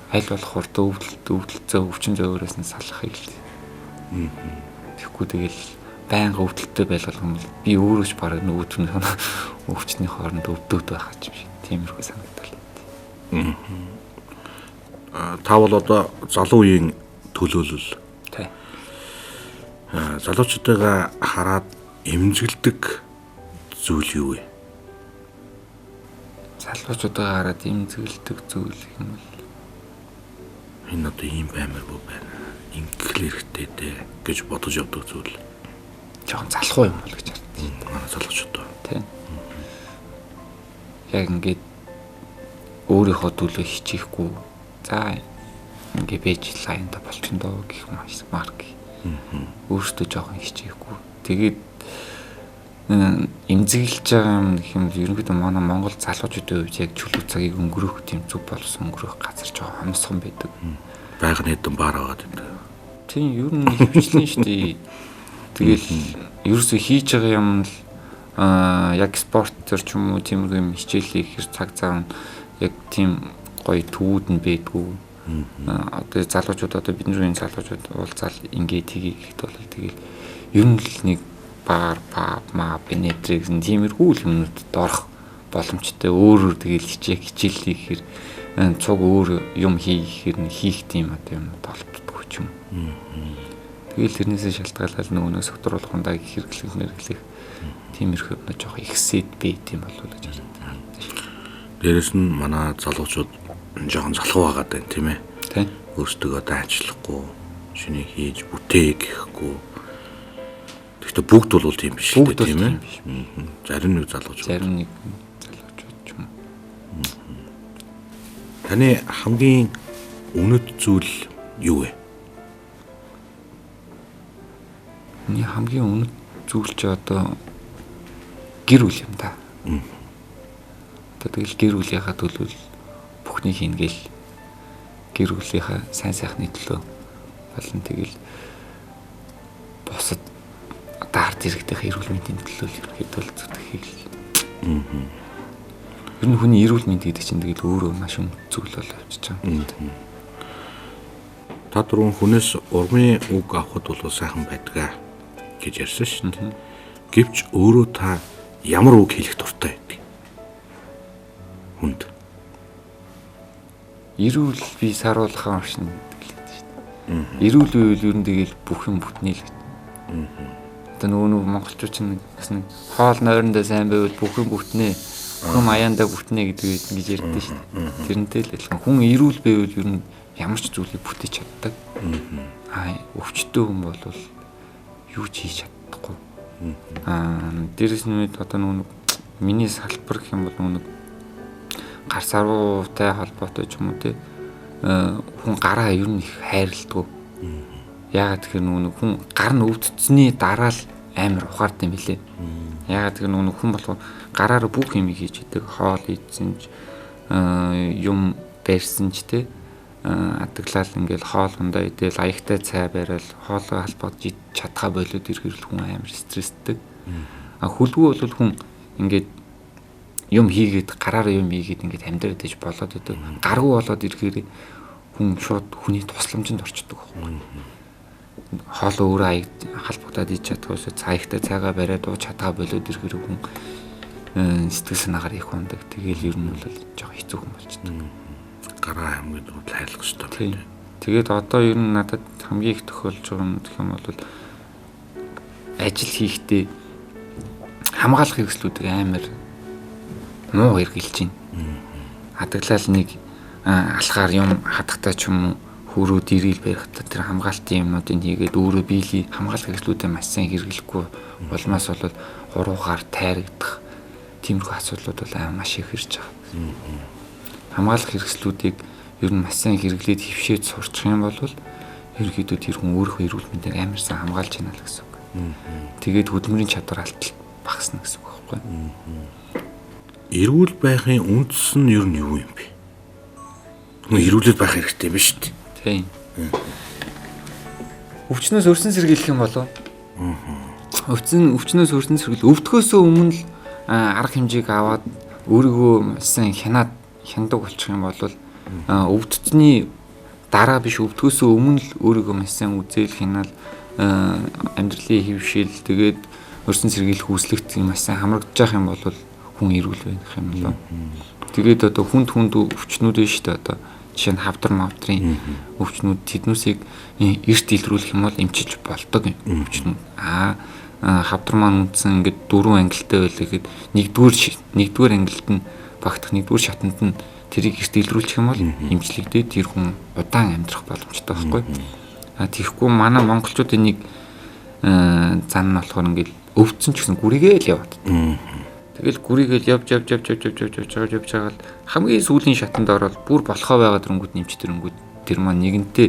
Аль болох хурдан өвдөлтөө өвчин зөөрөөс нь салахыг л. Тэгэхгүй тэгэл байнга өвдөлттэй байлгах юм бол би өөрөө ч бараг нөгөөдөх нь өвчний хооронд өвдөд байх юм шиг тиймэрхүү санагдал. Та бол одоо залуу үеийн төлөөлөл. Тий. Залуучуудыгаа хараад эмзэгэлдэг зүйл юу вэ? Залуучуудаа хараад эмзэгэлдэг зүйл юм бол энэ одоо ийм баймаргүй байна. Ингэх хэрэгтэй дээ гэж бодож явдаг зүйл. Жохон залхуу юм бол гэж хардаг. Манай залуучууд. Тий. Яг ингээд өөрийнхөө төлөө хичээхгүй. За ингээ бэж лайнда болчихно доо гэх маш марк. Өөртөө жоохон хичээхгүй. Тэгээд эмзэглэж байгаа юм гэх юм бол ерөнхийдөө манай Монгол залуучуудын хувьд яг чөлөө цагийг өнгөрөөх тийм зүг болсон өнгөрөөх газар жоохон хомсхон байдаг. Байга нэгэн бар байгаа гэдэг. Тийм, ер нь хөвчлэн шүү дээ. Тэгэл ерөөсөө хийж байгаа юм л яг спорт төр ч юм уу тиймэрхүү юм хичээл хийхэр цаг зав яг тийм гоё төвүүд нь байдгүй. Одоо залуучууд одоо бидний залуучууд уулзаал ингээ тгий гэхэд бол тэгэл ер нь л нэг бар, паб, мап, энетрик гэсэн тиймэрхүү л юмнуудад орох боломжтой. Өөрөөр тэгэл хичээл хийхээр цуг өөр юм хийхээр нь хийх тийм одоо юм олддоггүй ч юм. Тэгэл тэрнээсээ шалтгаалаад нөгөөнөөс согтруулах хундаа хэрэглэх мэрглэх тиймэрхүү юмнууд жоох ихсэд бай тийм болов уу гэж харагдана. Дээрэс нь манай залуучууд жоохон залхуу байгаад байна тийм ээ. Тийм. Өөрсдөө дайчлахгүй, шинийг хийж бүтээ гэхгүй. Гэхдээ бүгд бол тийм биш л дээ тийм ээ. Зарим нэг залуучууд. Зарим нэг залуучууд ч юм. Таны хамгийн үнэт зүйл юу вэ? Миний хамгийн үнэт зүйл чи одоо гэр бүл юм да. Одоо тэгэл гэр бүлийнхаа төлөө бүхнийг хийнгээл гэр бүлийнхаа сайн сайхны төлөө болон тэгэл бусад одоо ард иргэдийн эрүүл мэндийн төлөө л ерөнхийдөө л зүтгэхийг л. Ер нь хүний эрүүл мэнд гэдэг чинь тэгэл өөрөө маш үнэт зүйл бол авчиж байгаа юм. Та түрүүн хүнээс урмын үг авахд бол сайхан байдгаа гэж ярьсан шүү дээ. Гэвч өөрөө та ямар үг хэлэх дуртай байдаг? Хүнд. Эрүүл би саруулахаа уншина гэдэг шүү дээ. Эрүүл байвал ер нь тэгэл бүх юм бүтнэ л гэж. Одоо нөгөө монголчууд чинь бас нэг хоол нойрондоо сайн байвал бүх юм бүтнэ, бүх юм аяандаа бүтнэ гэдэг ингэж ярьдэн шүү дээ. Тэрнтэй л адилхан хүн эрүүл байвал ер нь ямар ч зүйлийг бүтээж чаддаг. Өвчтөй хүн бол юу ч хийж чадахгүй. Дээрээс нь одоо нөгөө миний салбар гэх юм бол нөгөө гар сарвуутай холбоотой ч юм уу те хүн гараа ер нь их хайрладаг. Яагаад тэгэхээр нөгөө хүн гар нь өвдсөний дараа л амар ухаард юм билээ. Яагаад тэгэхээр нөгөө хүн болохоор гараар бүх юм хийж идэг, хоол идсэн ч юм барьсан ч те адаглал ингээл хоол хундаа идэл аягтай цай барайл хоолой халбагж чадхаа болоод ирэхэр л хүн амар стресстэй. А хүлгүй бол хүн ингээд юм хийгээд гараараа юм хийгээд ингээд амьдраад иж болоод идэг. Гаргүй болоод ирэхээр хүн шууд хүний тусламжинд орчдөг байхгүй. Хоол өөрөө аяг халбагдаад иж чадхгүйсээ цаагтай цайгаа бариад ууж чадхаа болоод ирэхээр хүн сэтгэл санаагаар их ундаг. Тэгэл ер нь бол жоох хэцүү хүн болчдөг. Гараа хамгийн түрүүнд хайрлах хэрэгтэй байна. Тэгээд одоо ер нь надад хамгийн их тохиолж байгаа юм гэх юм бол ажил хийхдээ хамгаалах хэрэгслүүдийг амар муу хэрэгжилж байна. Хадгалал нэг алхаар юм хадахтаа ч юм уу хөрөө дэрэл барихтаа тэр хамгаалтын юмнуудыг хийгээд өөрөө биеийн хамгаалах хэрэгслүүдээ маш сайн хэрэглэхгүй улмаас бол хуруугаар тайрагдах тиймэрхүү асуудлууд бол маш их ирж байгаа. Хамгаалах хэрэгслүүдийг ер нь маш сайн хэрэглээд хөвшөөд сурчих юм бол ерөнхийдөө тэр хүн өөрийнхөө эрүүл мэндийг амар сайн хамгаалж байна л гэсэн үг. Тэгээд хөдөлмөрийн чадвар алдалт багасна гэсэн үг байхгүй. Эрүүл байхын үндэс нь ер нь юу юм бэ? Хүн эрүүлэл байх хэрэгтэй биш үү? Тийм. Өвчнөөс өрсөн сэргийлэх юм болов? Өвчнөөс өрсөн сэргийл өвдөхөөсөө өмнө л арга хэмжээг аваад өөрийгөө сайн хянаад хяндаг болчих юм бол өвдөлтний Дараа биш, өвдөхөөсөө өмнө л өөрийгөө маш сайн үзээл хянаал амьдралын хэвшил тэгээд өрсөн сэргийлэх үүслэгт маш сайн хамрагдаж явах юм бол хүн эрүүл байх юм лөө. Тэгээд одоо хүнд хүнд өвчнүүд нь шүү дээ одоо жишээ нь хавдар мавдрын өвчнүүд тэднүүсийг эрт илрүүлэх юм бол эмчилж болдог өвчнүүд. Хавдар маань үндсэн ингээд 4 ангилтай байлаа гэхэд нэгдүгээр ангилт нь багтах нэгдүгээр шатанд нь тэрийг эрт илрүүлчих юм бол эмчлэгдээд тэр хүн удаан амьдрах боломжтой байхгүй. Тэгэхгүй манай монголчуудын нэг зан нь болохоор ингээд өвдсөн ч гэсэн гүрийгээ л яваад. Тэгэл гүрийгээл явж явж явж явж явж явж явж явж байгаа л хамгийн сүүлийн шатанд ороод бүр болохоо байгаа дөрөнгүүд нэмч дөрөнгүүд тэр маань нэгэнтээ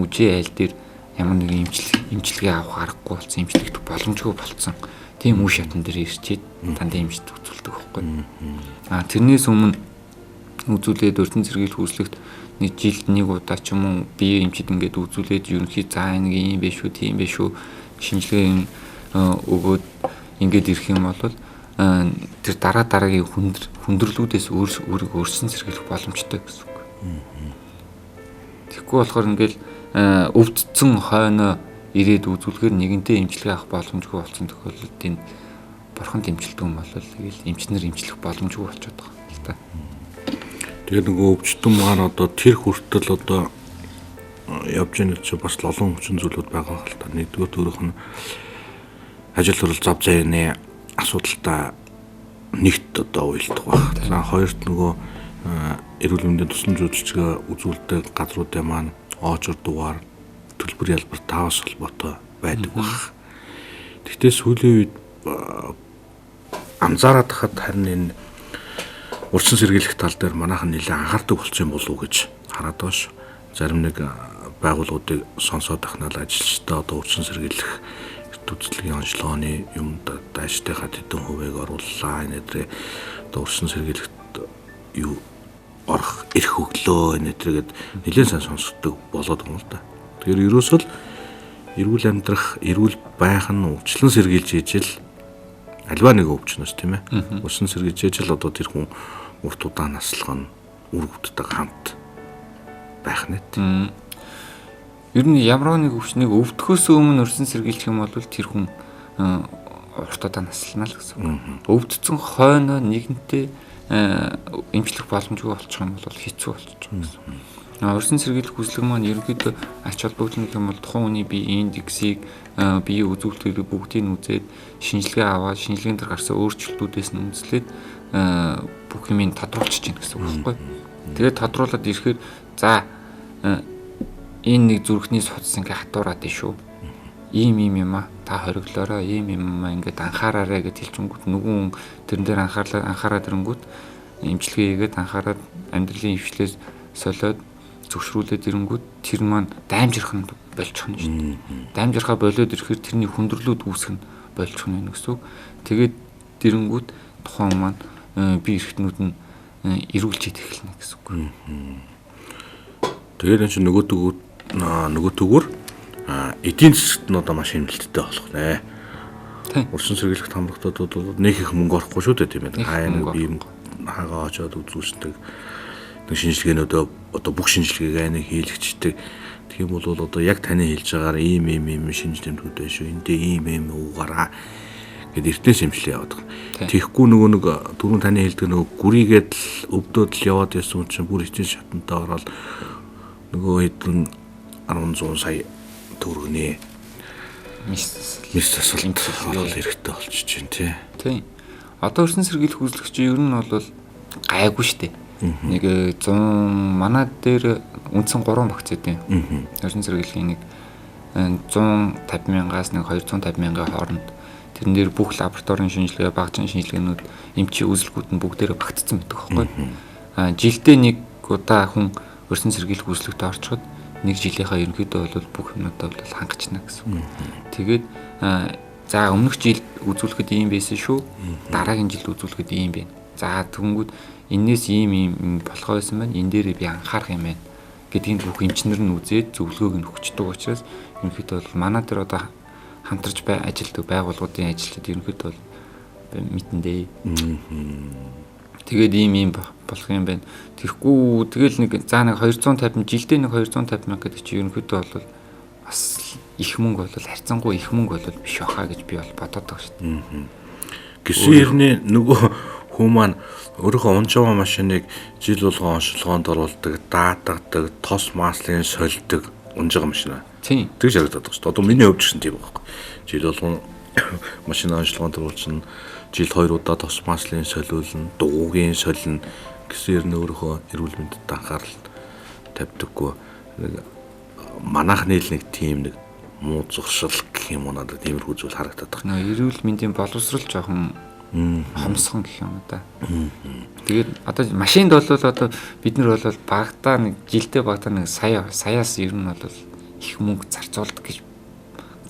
үжи айл дээр ямар нэгэн эмчилгээ авах аргагүй болсон, эмчлэгдэх боломжгүй болцсон. Тийм үе шатан дээр ирчээд дандаа эмчилт үзүүлдэг байхгүй. Тэрнээс өмнө үзүүлээд өртөн сэргийлэх үүслэгт нэг жилд нэг удаа ч юм уу бие эмчид ингээд үзүүлээд ерөнхий за нэг юм биш үү, тийм биш үү шинжилгээ өгөөд ингээд ирэх юм бол тэр дараа дараагийн хүндрэлүүдээс өөрийгөө өрсөн сэргийлэх боломжтой гэсэн үг. Тэгэхгүй болохоор ингээл өвдсөн хойноо ирээд үзүүлэхээр нэгэнтээ эмчилгээ авах боломжгүй болсон тохиолдолд энэ бурхан дэмжилдэг юм бол тэгэл эмчнэр эмчлэх боломжгүй болчиход байгаа юм л та. Тэгээд нөгөө өвчтөн маань одоо тэр хүртэл одоо явж байгаа гэж бас олон хүчин зүйлүүд байгаа л та. Нэгдүгээр төрөх нь ажил төрөл зав заяаны асуудалтай нэгт одоо уялдах байх. За хоёрт нөгөө эрүүл мэндийн тусламж үйлчилгээ үзүүлдэг газруудын маань очор дугаар төлбөр ялбар таавас холбоотой байдаг байх. Гэхдээ сүүлийн үед анзаараад хахад харин энэ урьдчилан сэргийлэх тал дээр манайхан нэлээд анхаардаг болсон юм болов уу гэж хараад байгаа ш. Зарим нэг байгууллагуудыг сонсоод ахнаа л ажилчдаа одоо урьдчилан сэргийлэх үзлэгийн онцлогооны юмд дайштайхаа тэдэн хувийг орууллаа. Энэ өдрөө одоо урьдчилан сэргийлэхт юу орох эрх өглөө энэ өдрөгээд нэлээд сайн сонсогддог болоод байгаа юм л да. Тэгэхээр ерөөсөө л эрүүл амьдрах, эрүүл байх нь урьдчилан сэргийлж ижил альва нэг өвчнөөс тийм ээ. Урьдчилан сэргийлж ижил одоо тэр хүн урт удаан наслах нь үр хөвгттэйг хамт байх нэ. Ер нь ямар нэг өвчнийг өвдөхөөс өмнө өрсөн сэргийлчих юм бол тэр хүн урт удаан наслана л гэсэн үг. Өвдсөн хойноо нэгэнтээ эмчлэх боломжгүй болчих юм бол хэцүү болчих гэсэн. Өрсөн сэргийлэх хүслэг маань ерөнхийдөө ач холбогдол нь юм бол тухайн хүний бие индексийг, биеийн үзүүлэлтийг бүгдийг нь үзээд шинжилгээ аваад шинжилгээнд дээр гарсан өөрчлөлтүүдээс нь үндэслээд бүх юмыг тодруулчих чинь гэсэн үг байхгүй. Тэгээд тодруулаад ирэхээр за энэ нэг зүрхний судас ингээ хатуураад дээ шүү. Ийм ийм юм а та хориглоорой, ийм юм а ингээд анхаараарай гэж хэлчингүүт нөгөө хүн тэрэн дээр анхаараад ирэнгүүт эмчилгээ хийгээд анхаарад амьдралын хвшлээс солиод зөвшрүүлээд ирэнгүүт тэр маань даймжирх нь болчих нь шүү дээ. Даймжирхаа болиод ирэхээр тэрний хүндрэлүүд үүсэх нь болчих нь гэсэн үг. Тэгээд ирэнгүүт тухайн маань бие эрхтнүүд нь эрүүлж идэх эхэлнэ гэсэн үг. Тэгээд энэ чинь нөгөө төгөр эдийн засгт нь одоо маш хэмнэлттэй болох нэ. Урьдчилан сэргийлэх хамрагдаад бол нэг их мөнгө орохгүй шүү дээ тийм ээ. Хаяа нэг бие хагаа очиод үзүүлдэг нэг шинжилгээнүүдөө одоо бүх шинжилгээгээ нэг хийлгчдэг. Тэгэх юм бол одоо яг таны хэлж байгаагаар ийм ийм ийм шинж тэмдгүүд байна шүү. Эндээ ийм ийм уугаараа гэд эртнээс эмчлээ яваад байгаа. Тэгэхгүй нөгөө нэг түрүүн таны хэлдэг нөгөө гүрийгээд л өвдөөд л яваад байсан чинь бүр эцсийн шатантаа ороод нөгөө хэдэн 100 сая төгрөгний мис засалт орол хэрэгтэй болчихж байна тий. Тийм. Одоо өрсөн сэргийлэх үзлэгч ер нь бол гайгүй штэ. Нэг 100 манай дээр үндсэн 3 багц эдэн. Өрсөн сэргийллийн нэг 150 мянгаас нэг 250 мянган хооронд тэрэн дээр бүх лабораторийн шинжилгээ, багжин шинжилгээнүүд, эмчийн үзлэгүүд нь бүгдээрээ багтцсан байдаг байхгүй. Жилдээ нэг удаа хүн өрсөн сэргийлэх үзлэгт орчиход нэг жилийнхаа ерөнхийдөө бол бүх юмнуудаа бол хангачна гэсэн үг. Тэгээд за өмнөх жил үзүүлэхэд ийм байсан шүү. Дараагийн жил үзүүлэхэд ийм байна. За тэгэнгүүт энээс ийм ийм болохоо байсан байна. Энэ дээрээ би анхаарах юм байна гэдгийг бүх эмчнэр нь үзээд зөвлөгөөг нь өгчдөг учраас ерөнхийдөө бол манай дээр одоо хамтарч ажилладаг байгууллагуудын ажилчид ерөнхийдөө бол мэдэн дээ. Тэгээд ийм болох юм байна. Тэгэхгүй тэгэл нэг за нэг 250 жилдээ нэг 250 мянга гэдэг чинь ерөнхийдөө бол бас их мөнгө бол харьцангуй их мөнгө бол биш баха гэж би бол бодоод байгаа шүү дээ. Гисэн хэрний нөгөө хүн маань өөрийнхөө унж байгаа машиныг жил болгон онцлогоонд оруулдаг, даатгадаг, тос маслын сольдог унж байгаа машина. Тийм. Тэгж харагдаад байгаа шүү дээ. Одоо миний хувьд ч гэсэн тийм байхгүй. Жил болгон машин онцлогоонд оруулсан, жил 2 удаа тос маслын солиулна, дугуугийн солино гэсэн юм өөрийнхөө эрүүл мэндэд анхаарал тавьдаггүй. Манайхны л нэг тийм нэг муу зуршил гэх юм уу, надад тиймэрхүү зүйл харагдаад байгаа. Нөө эрүүл мэндийн боловсрал жоохон хомсхон гэх юм да. Тэгээд одоо машинд бол одоо бид нар бол багтаа нэг жилдээ багтаа нэг саяас ер нь бол их мөнгө зарцуулдаг гэж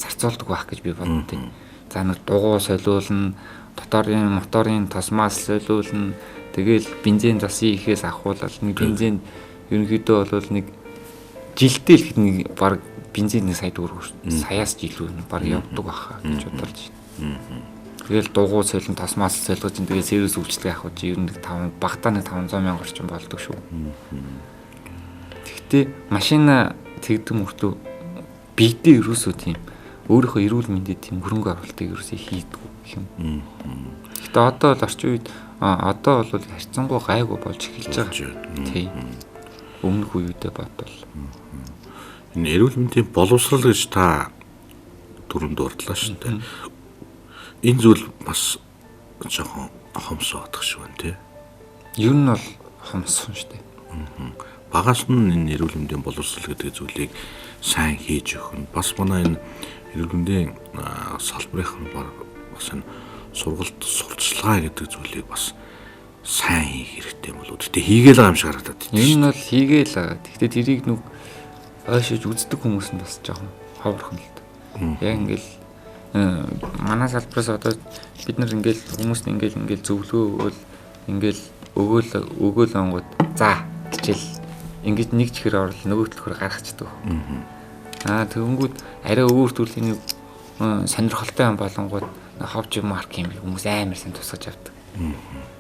зарцуулдаг байх гэж би боддیں۔ За нэг дугуй солиулна, доторын моторын тосмаас солиулна. Тэгэл бензин засын ихээс авахуулал нэг бензин ерөнхийдөө бол нэг жилдээ л нэг баг бензин нэг сая төгрөг саяас жилүү баг явдаг байхаа гэж бодолж байна. Тэгэл дугуй солин тосмаас солиулж тэгээд сервис үйлчилгээ авах чи ер нь нэг 5 багтаа нэг 500 мянга орчим болдог шүү. Тэгтээ машина тэгдэм мөртлөө бидээ ерөөсөө тийм өөрийнхөө эрүүл мэндэд тийм хөрөнгө оруулалтыг ерөөсөө хийдэггүй гэх юм. Гэтэ одоо бол орчин үед одоо бол харьцангуй гайгүй болж эхэлж байгаа. Тийм. Өмнөх үеүдээ бодвол. Энэ эрүүл мэндийн боловсрал гэж та түрүүнд дурдлаа шүү дээ. Энэ зүйл бас жоохон хомсоодох шиг байна тий. Ер нь бол хомсон шүү дээ. Багаас нь энэ эрүүл мэндийн боловсрал гэдэг зүйлийг сайн хийж өгөх нь бас манай энэ эрүүл мэндийн салбарын бас энэ сургалт сурталчилгаа гэдэг зүйлийг бас сайн хийх хэрэгтэй болов. Гэтэ хийгээл байгаа юм шиг харагдаад байна. Энэ нь бол хийгээл байгаа. Гэхдээ тэрийг нүг ойшиж үздэг хүмүүс нь бас жоохон ховорхон л дээ. Яг ингээл манай салбараас одоо бид нар ингээл хүмүүст ингээл зөвлөгөө өгөөл ингээл өгөөл онгод за хичээл ингэж нэг чихэр орол нөгөө төлөхөр гаргацдаг. Аа тэгэнгүүт арай өөр төрлийн нэг сонирхолтой юм болонгууд ховж марк юм хүмүүс амар сайн тусгаж авдаг.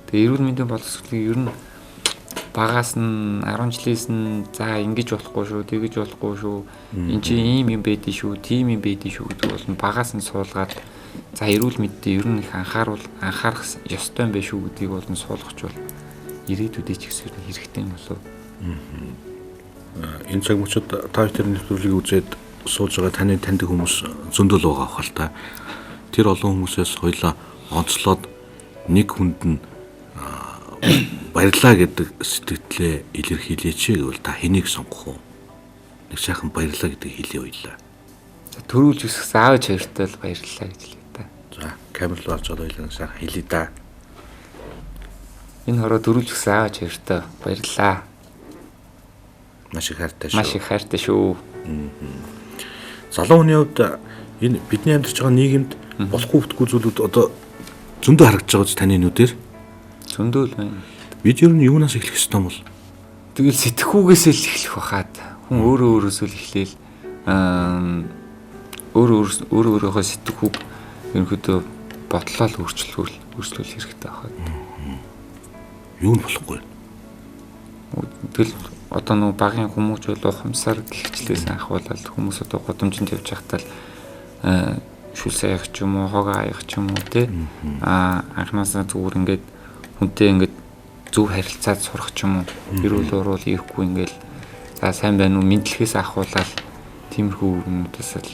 Тэгээ эрүүл мэндийн боловсролыг ер нь багаас нь 10 жилээс нь за ингэж болохгүй шүү, тэгэж болохгүй шүү, эн чинь ийм юм байдий шүү, тийм юм байдий шүү гэдэг бол багаас нь суулгаад за эрүүл мэндэд ер нь их анхаарах ёстой юм байна шүү гэдгийг бол нь суулгачвал ирээдүйдээ ч гэсэн хэрэгтэй юм болов. Энэ цаг мөчид та бүхэн нэвтрүүлгийг үзээд сууж байгаа таны таньдаг хүмүүс зөндөл байгаа хэл та. Тэр олон хүмүүсээс хоёлаа онцлоод нэг хүнд нь баярлаа гэдэг сэтгэлээ илэрхийлээч гэвэл та хэнийг сонгох вэ? Нэг сайхан баярлаа гэдэг хэлээ ойлаа. За төрүүлж өсгсөн аав хоёртой л баярлалаа гэж хэлье та. За камер руу орж ойлаа сайхан хэлье да. Энэ хороо төрүүлж өсгсөн аав хоёртой баярлалаа. Маш их хайртай шүү. Маш их хайртай шүү. Залуу хүний хувьд энэ бидний амьдарч байгаа нийгэмд болохгүй бүтггүй зүйлүүд одоо зөндөө харагдаж байгаа ч таны нүдээр зөндөө л байна. Бид ер нь юунаас эхлэх ёстой юм бол? Тэгэл сэтгхүүгээс л эхлэх бахад. Хүн өөрөө өөрөөсөө л эхлээл өөрөө өөрийнхөө сэтгхүүг ерөнхийдөө бодлоо л өөрчлөх хэрэгтэй байхад. Юу нь болохгүй? Тэгэл одоо нөгөө багын хүмүүж бол ухамсар гихчлээс анхуулаад хүмүүс одоо гудамжинд явж байхдаа л шүлс аях ч юм уу, хог аях ч юм уу те. Аа анхнаасаа зүгээр ингээд хүнтэй ингээд зөв харилцаад сурах ч юм уу. Эрүүл уруул ирэхгүй ингээд за сайн байна уу мэдлэхээс ахуулаад тиймэрхүү юмнуудаас л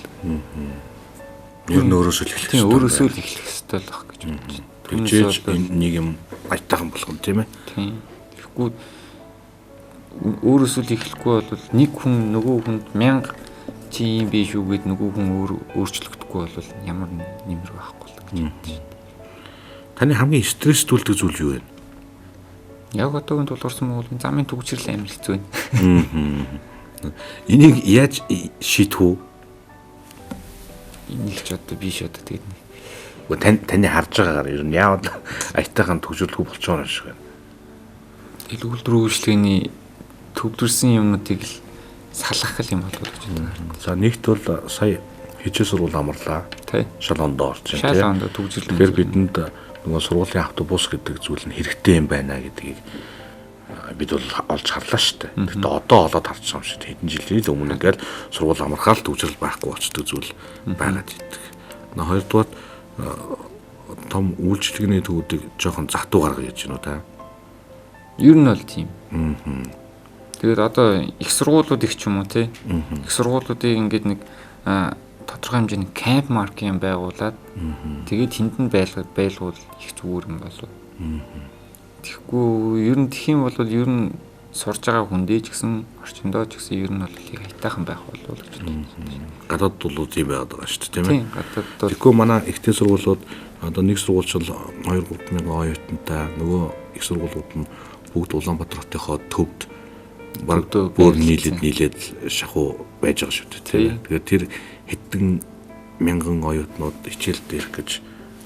ер нь өөрөөсөө л эхлэх хэрэгтэй. Өөрөөсөө л эхлэх ёстой л байх гэж бодож байна. Тэгжээж нэг юм аятайхан болох юм тийм ээ. Тийм. Тэгэхгүй өөрөөсөө л эхлэхгүй бол нэг хүн нөгөө хүнд 1000 чи юм биш үү гэд нөгөө хүн өөрчлөгдөхгүй бол ямар нэмэр байхгүй л гэж бодож байна. Таны хамгийн стресстүүлдэг зүйл юу вэ? Яг одоогийн тулгарсан Монголын замын түгжрэл амар хэцүү байна. Энийг яаж шийдэх үү? Энийг ч одоо биш одоо тэгээд нэг. Таны харж байгаагаар ер нь яавал аятайхан түгжрэлгүй болчихоор юм шиг байна. Тэгэл үйлдвэр үйлчлэгээний төвлөрсөн юмнуудыг л салгах юм болов уу гэж боддог. За нэгт бол сая хичээл сургууль амарлаа. Тий. Шал ондоо орчих тийм. Шал ондоо түгжрэл. Тэгэхээр бидэнд Нөгөө сургуулийн автобус гэдэг зүйл нь хэрэгтэй юм байна гэдгийг бид бол олж харлаа шүү дээ. Гэхдээ одоо олоод харчихсан юм шиг хэдэн жилийн л өмнө ингээл сургууль амархаал төвчрөл байхгүй болчдөг зүйл байгаад идэг. Хоёрдугаар том үйлчилгээний төвүүдийг жоохон затуу гаргая гэж байна уу та? Ер нь бол тийм. Тэгээд одоо их сургуулиуд их ч юм уу те. Их сургуулиудыг ингээд нэг тодорхой хэмжээний камп марк юм байгуулад тэгээд тэнд нь байлгуул их зүгээр юм болов. Тэгэхгүй ер нь тэх юм бол ер нь сурж байгаа хүндээ ч гэсэн орчиндөө ч гэсэн ер нь бол их аятайхан байх болов гэж бодсон. Гадаад бол тийм байгаад байгаа шүү дээ, тийм ээ. Тийм, гадаад бол Тэгэхгүй манай ихтэй сургуулиуд одоо нэг сургууль ч 2 3 мянган оюутантай, нөгөө их сургуулиуд нь бүгд Улаанбаатар хотынхоо төвд бараг бүр нийлээд шахуу байж байгаа шүү дээ, тийм ээ. Тэгээд тэр хэдэн мянган оюутнууд хичээл дээрх гэж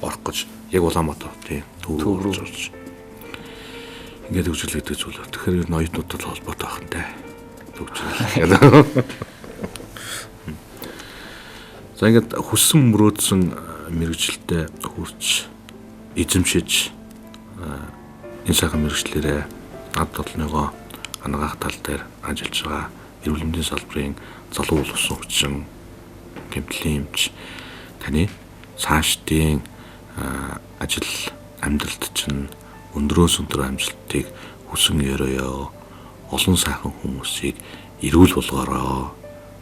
орох гэж яг Улаанбаатар хотын төв рүү орж ингээд төгжрөл гэдэг зүйл. Тэгэхээр ер нь оюутнуудад холбоотой байх нь та. Төгжрөл. За ингээд хүссэн мөрөөдсөн мэргэжилтэд хүрч эзэмшиж энэ сайхан мэргэжлээрээ над толныгоо анагаах тал дээр ажиллаж байгаа эрүүл мэндийн салбарын залуу болсон хүчин гэмтлийн эмч таны цаашдын ажил амьдралд чинь өндрөөс өндөр амжилтыг хүсэн өрөөё. Олон сайхан хүмүүсийг эрүүл болгоорой.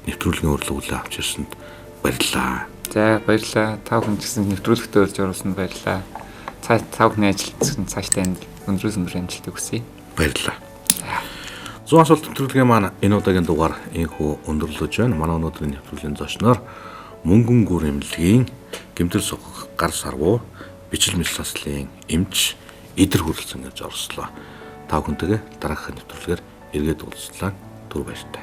Нэвтрүүлгийн урилга хүлээн авч ирсэнд баярлалаа. За баярлалаа. Та бүхэн ч гэсэн нэвтрүүлэгтээ урьж оруулсанд баярлалаа. Та бүхний ажилд цаашдаа өндрөөс өндөр амжилтыг хүсье. Баярлалаа. 100 асуулт нэвтрүүлгийн маань энэ удаагийн дугаар ийнхүү өндөрлөж байна. Манай өнөөдрийн нэвтрүүлгийн зочноор Мөнгөн гүр эмнэлгийн гэмтэл согох гар сарвуу бичил мэс заслын эмч Идэр хүрэлцэн гэж орслоо. Та бүхэнтэйгээ дараагийнхаа нэвтрүүлгээр эргээд уулзлаа. Түр баяртай.